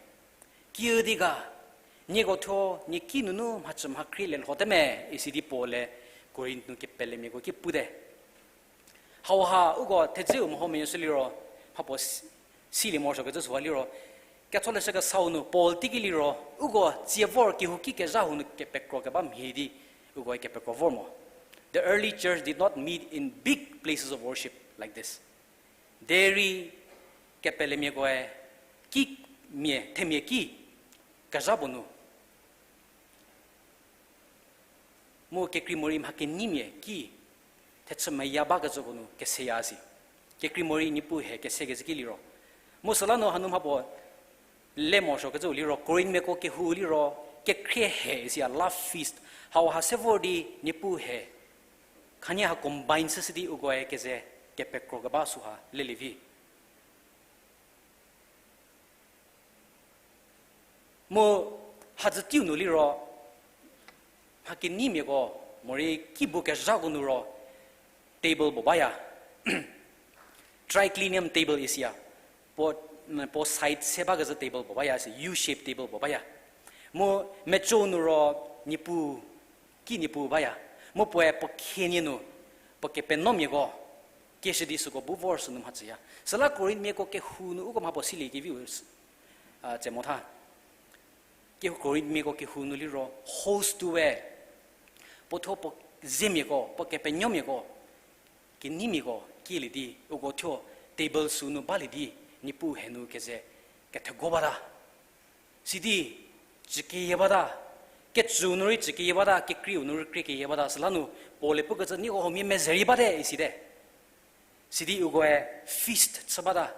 Kiüdi ga, nieko thuo nieki nunu mhacü mhakhrie lielhote me, isi di Paul-e Korinth nu kepelemiako ki pute. Hauha uko thedzeu meho menuoshü liro, mhapuo si-, silie morosuokecü süha liro, Ketholeshü Kesau nu Paul teiki liro, uko tsie vor kehouki kezha hau nu kepekro keba mhie di, ukoe kepekro vor mo. The early church did not meet in big places of worship like this. Derei kepelemiakoe ki mia, themia ki kezha puo nu, mu kekrei morei mha keneimia ki thechü meya bakecüko nu keseya si. Kekrei morei Niepuu he kesekecü ki liro. Mu süla nu hanu mhapuo le morosuokecüu liro, Korinthmiako kehou liro, kekhrie he isi ya, love feast. Hauha se vor di Niepuu he khanie ha combine chüshü di ukoe keze kepekro keba süha lelie vi. Mu hadzü teiu nu liro, mha keneimiako, morei ki bu kezhako nu ro, table puo baya. Triclinium table isi ya. Puo, puo side se bakecü table puo baya si, U shape table puo baya. Mu meco nu ro Niepuu, ki Niepuu baya. Mu puoe puo khienie nu, puo kepenuomiako kieshü di süko bu vor sünu mhachüya. Süla Korinthmiako kehou nu uko mhapuo silie keviu, a, tse motha. Ke Korinthmiako kehou nu liro host tuoe, puo thuo puo zemiako, puo kepenuomiako, keneimiako kielie di, uko thuo table sünu balie di, Niepuu he nu keze kethego bata. Sidi, cükeyie bata, kecüu nu rei cükeyie bata, kekreiu nu rei kekreiu nu rei kekreiu bata, süla nu Paul-e pukecü nieko huomia mezerei bate isite. Sidi ukoe feast chü bata.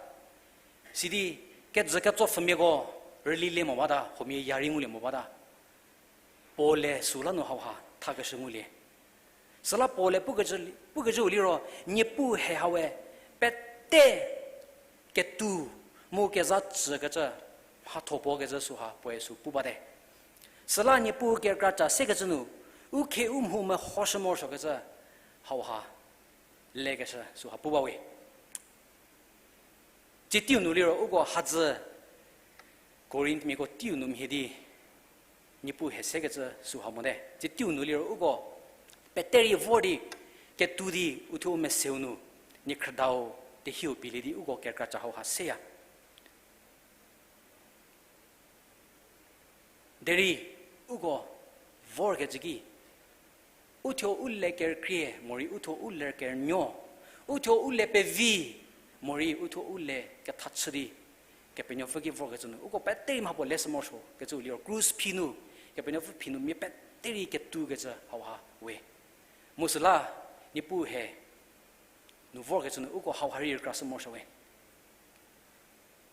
Sidi kejü ketsopfümiako rüli le mo bata, huomia ya rei ngulie mo bata. Paul-e süla nu hauha thakeshü ngulie. Süla Paul-e pukecü, pukecüu liro, Niepuu he hawe pete ketu mu kezha tsükecü, mhatho puo kecü süha puoe sü pu bate. Süla Niepuu kerükra ca sekecü nu, u khe u mhu mehoshü morosuokecü, hauha lekeshü süha pu bawe. Tsie teiu nu liro uko hadzü Korinthmiako teiu nu mhie di Niepuu he sekecü süha mote. Tsie teiu nu liro uko pete rei vor di ketu di uthuo u meseu nu niekhrüdau tehiu pielie di uko kerükra ca hauha seya. Derei uko vorkecü ki, uthuo u le kerükrie morei uthuo u le kerünuo, uthuo u le pevi morei uthuo u le kethachü di, Kepenuopfü ki vorkecü nu uko pete rei mhapuo leshü morosuokecüu liro krus phi nu, Kepenuopfü phi nu mia pete rei ketukecü hauha we. Mu süla, Niepuu he nu vorkecü nu uko hauha rei rükrashü morosuo we.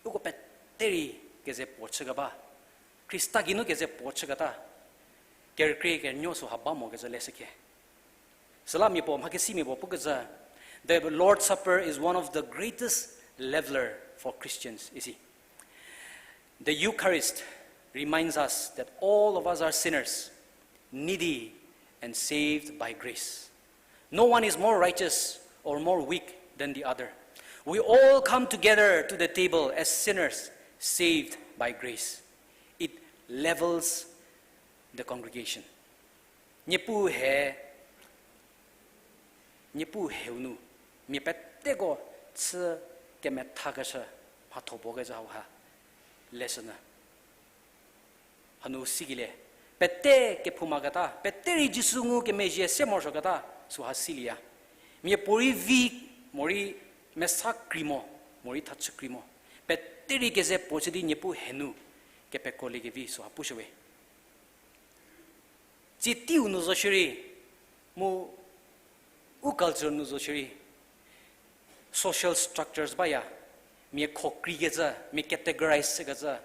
Uko pete rei keze puo chükeba, Khrista geinu keze puo chüketa, kerükrie kerünuo süha ba mokecü leshükhie. Süla mia puo, mhakesimia puo pukecü, the Lord's Supper is one of the greatest leveler for Christians, isi. The Eucharist reminds us that all of us are sinners, needy, and saved by grace. No one is more righteous or more weak than the other. We all come together to the table as sinners saved by grace. It levels the congregation. Niepuu he, Niepuu heu nu, mia peteko chü kemethakeshü mhatho puo kecü hauha leshünyü. Hanu sikelie, pete kephouma keta, pete rei Jisu ngukemezhie se morosuo keta, süha silieya. Miapuorei vi morei mesa krei mo, morei thachü krei mo. Pete rei keze puo chü di Niepuu he nu kepekrolie kevi süha pushüwe. Tsie teiu nu zo shierei, mu u culture nu zo shierei, social structures baya, mia kho kreikecü, mia categorize shükecü,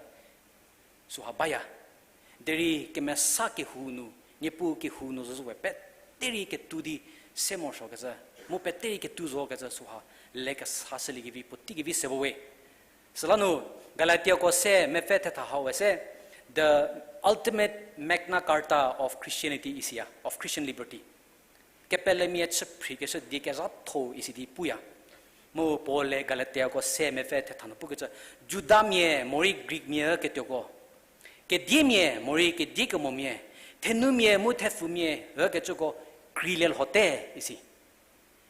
süha baya. Derei kemesa kehou nu, Niepuu kehou nu zo zo we pete rei ketu di se morosuokecü, mu pete rei ketu zokecü süha le kesashülie kevi puotei kevi se vo we. Süla nu Galatiako se mepfü thetha hau we se, the ultimate Magna Carta of Christianity isiya, of Christian liberty. Kepelemia chüphriekeshü die kezhatho isi di puya. Mu Paul-e Galatiako se mepfü thetha nu pukecü, Judamia morei Greekmia üketuoko, kediemia morei kedie kemomia, thenumia mu thepfumia ükecüko kreilie lhote isi.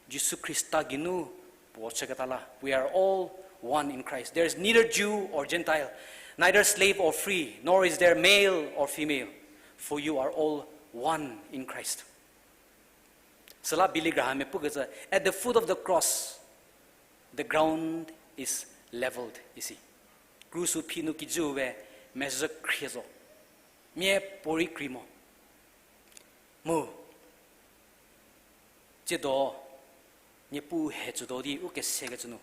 Jisu Khrista geinu puo chüketa la, we are all one in Christ. There is neither Jew or Gentile, neither slave or free, nor is there male or female, for you are all one in Christ. Süla Billy Graham-e pukecü, at the foot of the cross, the ground is leveled, isi. Krus-u phi nu kijüu we mezhü khrie zo. Mia puorei krei mo. Mu, tsiedo, Niepuu he tsüdo di u kesekecü nu,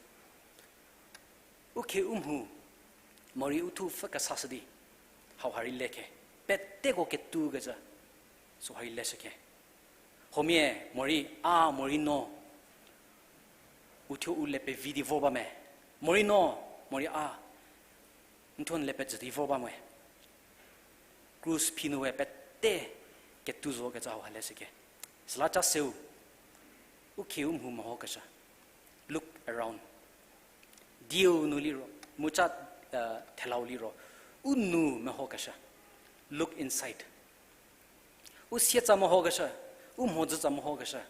u khie u mhu, morei u thuo pfü kesashü di, hauha rei lekhe, peteko ketukecü, süha rei leshükhe. Huomia, morei a, morei no, uthuo u le pevi di vor ba me. Morei no, morei a, n thuo n le pejü di vor ba me. Krus phi nu we pete ketu zokecü hauha leshükhe. Süla cha seu, u khie u mhu mehokeshü. Look around. Dieu nu liro, mu cha, thelau liro, u nou mehokeshü. Look inside. U sietsa mehokeshü, u mhodzütsa mehokeshü,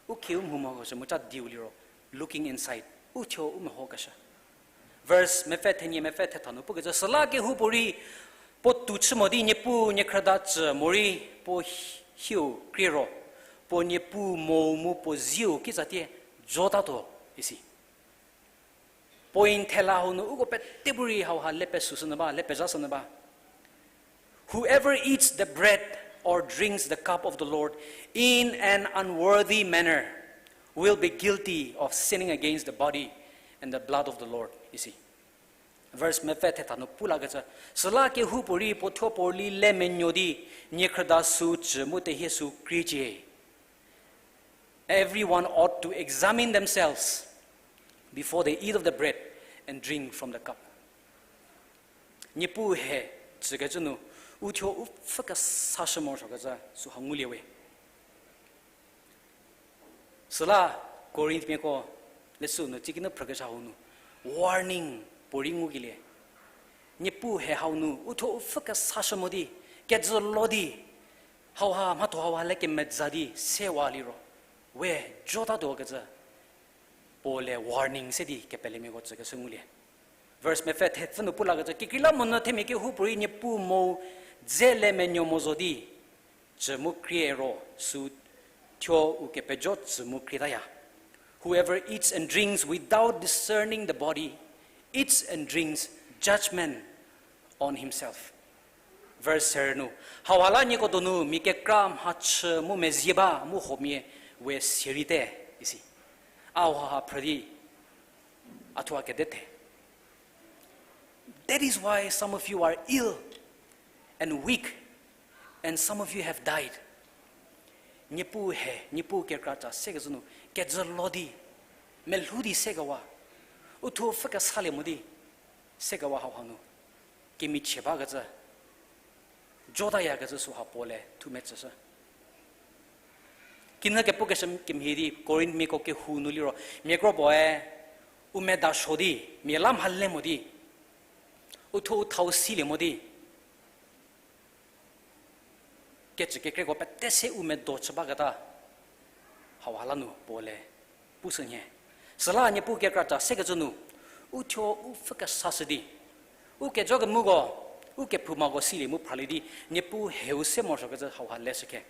u khie u mhu mehokeshü, mu cha dieu liro, looking inside, uthuo u mehokeshü. Verse mepfü thenie mepfü thetha nu pukecü, süla kehoupuorei puo tou chü mo di Niepuu niekhrüda cü morei puo hieu krie ro, puo Niepuu mo mu puo zieu kitsatie jotatuo, isi. Point thela hau nu uko pete bu rei hauha le pesüshü nyü ba, le pezhashü nyü ba. Whoever eats the bread or drinks the cup of the Lord in an unworthy manner will be guilty of sinning against the body and the blood of the Lord, isi. Verse mepfü thetha nu pu lakecü, süla kehoupuorei puo thuo puorei le menuo di niekhrüda sü cü mu tehie sü kriecie. Everyone ought to examine themselves before they eat of the bread and drink from the cup. Niepuu he cükecü nu, uthuo u pfü kesashü morosuokecü süha ngulie we. Süla Korinthmiako leshü nu tsiki nu phrükeshü hau nu, warning puorei ngukelie. Niepuu he hau nu, uthuo u pfü kesashü mo di, kejü lo di, hauha mhatho hauha le kemeza di sewa liro, we jotatuokecü, Paul-e warning se di kepelemiako tsükeshü ngulie. Verse mepfü thepfü nu pu lakecü, kekreilamonyü themia kehoupuorei Niepuu mo dze le menuo mo zo di, cü mu krie ro sü thuo u kepejo cü mu krietaya. Whoever eats and drinks without discerning the body eats and drinks judgment on himself. Verse ser nu, hauha la nieko donu mia kekra mhachü mu mezie ba mu huomia we sierei te, isi. A hauha phrü di, a thuo a kede the. That is why some of you are ill and weak, and some of you have died. Niepuu he, Niepuu kekra ca sekecü nu, kejü lo di, melhou di sekewa, uthuo pfü kesalie mo di, sekewa hauha nu, kemichie bakecü, jotayakecü süha Paul-e thumetsüshü. Kinhü kepukeshü kemhie di Korinthmiako kehou nu liro, mia kro puoe, u medasuo di, mia la mhale mo di, uthuo u thau silie mo di, kecü kekreiko pete se u medo chü baketa, hauha la nu Paul-e pushü nhie. Süla Niepuu kekra ca sekecü nu, uthuo u pfü kesashü di, u kejo kemuko, u kephoumako silie mu phralie di, Niepuu heu se morosuokecü hauha leshükhe.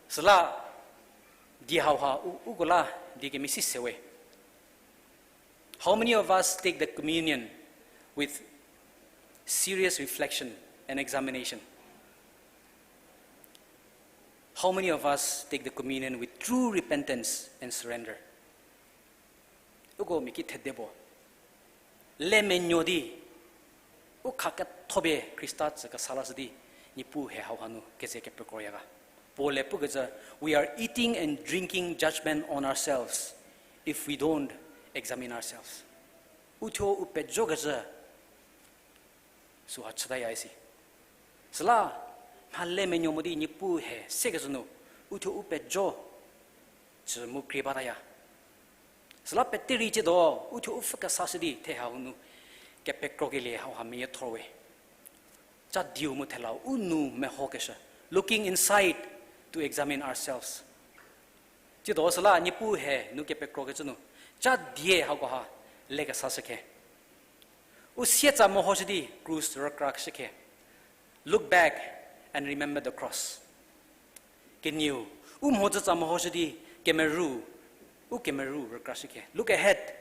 Süla, die hauha u, uko la, die kemesi sewe. How many of us take the communion with serious reflection and examination? How many of us take the communion with true repentance and surrender? Uko mia ki thede puo. Le menuo di, u kha kethopie Khrista tsü kesa lashü di, Niepuu he hauha nu keze kepekroya ga. Paul-e pukecü, we are eating and drinking judgment on ourselves if we don't examine ourselves. Uthuo u pejokecü süha chütaya isi. Süla, mhale menuo mo di Niepuu he sekecü nu, uthuo u pejo cü mu krie bataya. Süla pete rei tsiedo, uthuo u pfü kesashü di the hau nu, kepekrokelie hauha meyie thor we. Cha dieu mu thelau u nou mehokeshü, looking inside to examine ourselves. Tsiedo süla Niepuu he nu kepekrokecü nu, cha die hakoha lekesashükhe. U sietsa mehoshü di krus rükrakeshükhe. Look back and remember the cross. Kenieu, u mhodzütsa mehoshü di kemeru, u kemeru rükrashükhe. Look ahead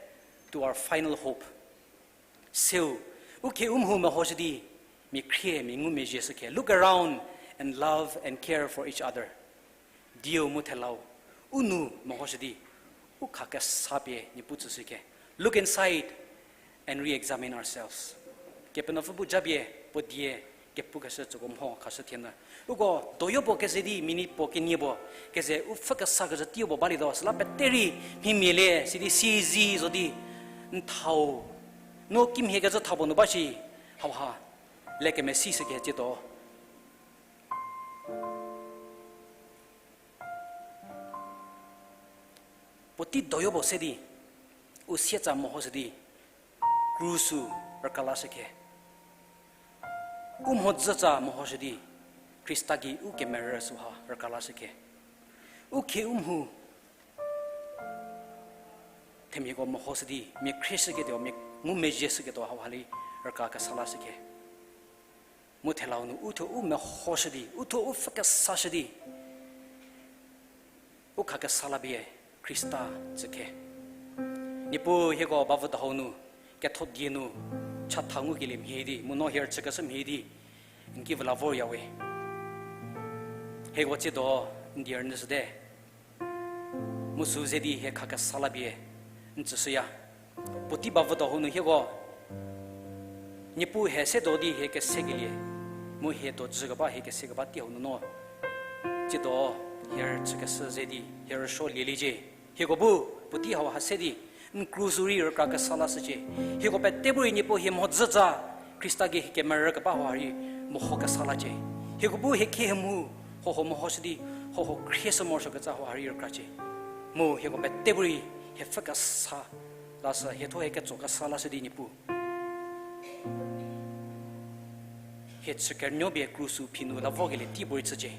to our final hope. Seu, u khie u mhu mehoshü di, mia khrie mia ngumezhie shükhe. Look around and love and care for each other. Dieu mu thelau, u nu mehoshü di, u khakesa pie Niepuu tsüshükhe. Look inside and re-examine ourselves. Kepenuopfü bu japie, puo die, kepukeshü tsüko mho khashü thie nyü. Uko doyo puo keze di, minute puo kenie puo, keze u pfhükesakecü teiu puo balietuo, süla pete rei mhimia le, sidi sizi zo di, n thau, no kimhiekecü tha puo nu ba shi, hauha, le kemesi shükecütuo. Puotei doyo puo se di, u sietsa mehoshü di, krus-u rüka lashükhe. U mhodzütsa mehoshü di, Khrista gei u kemerü süha rüka lashükhe. U khie u mhu themiako mehoshü di, mia khrieshüketuo, mia ngumezhieshüketuo hauha rei rüka kesa lashükhe. Mu thelau nu uthuo u mehoshü di, uthuo u pfhükesashü di, u khakesa la pie Khrista tsükhe. Niepuu hieko bavüdo hau nu, ketho die nu, chatha ngukelie mhie di, mu no hie rüchükeshü mhie di, n ki vü la voryawe. Hieko tsiedo, n die rünyüshüte. Mu sü ze di hie khakesa la pie n tsüshüya. Puotei bavüdo hau nu hieko, Niepuu hie sedo di hie kesekelie, mu hie dojü keba hie kesekeba tei hau nu no, tsiedo hie rüchükeshü ze di hie rüsuo lieliecie. Hieko bu puotei hauha se di n krus-u rei rükra kesa lashücie. Hieko pete bu rei Niepuu hie mhodzütsa Khrista gei hie kemerü keba hauha rei meho kesa lacie. Hieko bu hie khie hie mhu, hoho mehoshü di, hoho khrieshü morosuokecü hauha rei rükracie. Mu hieko pete bu rei hie pfhükesa lashü, hie thuo hie ketso kesa lashü di Niepuu, hie chükernuo pie krus-u phi nu la vokelie tei puorei chücie.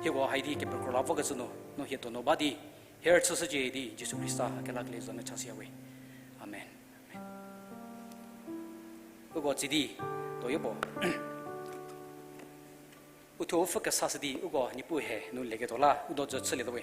Hieko haidi kepekro la vokecü nu, no hie donu ba di, hie rüchüshücie di Jisu Khrista kelakelie za nu chashüyawe. Amen. Amen. Uko tsidi, doyo puo, uthuo u pfhükesashü di uko Niepuu hie nu leketuo la u dojü chülietuowe.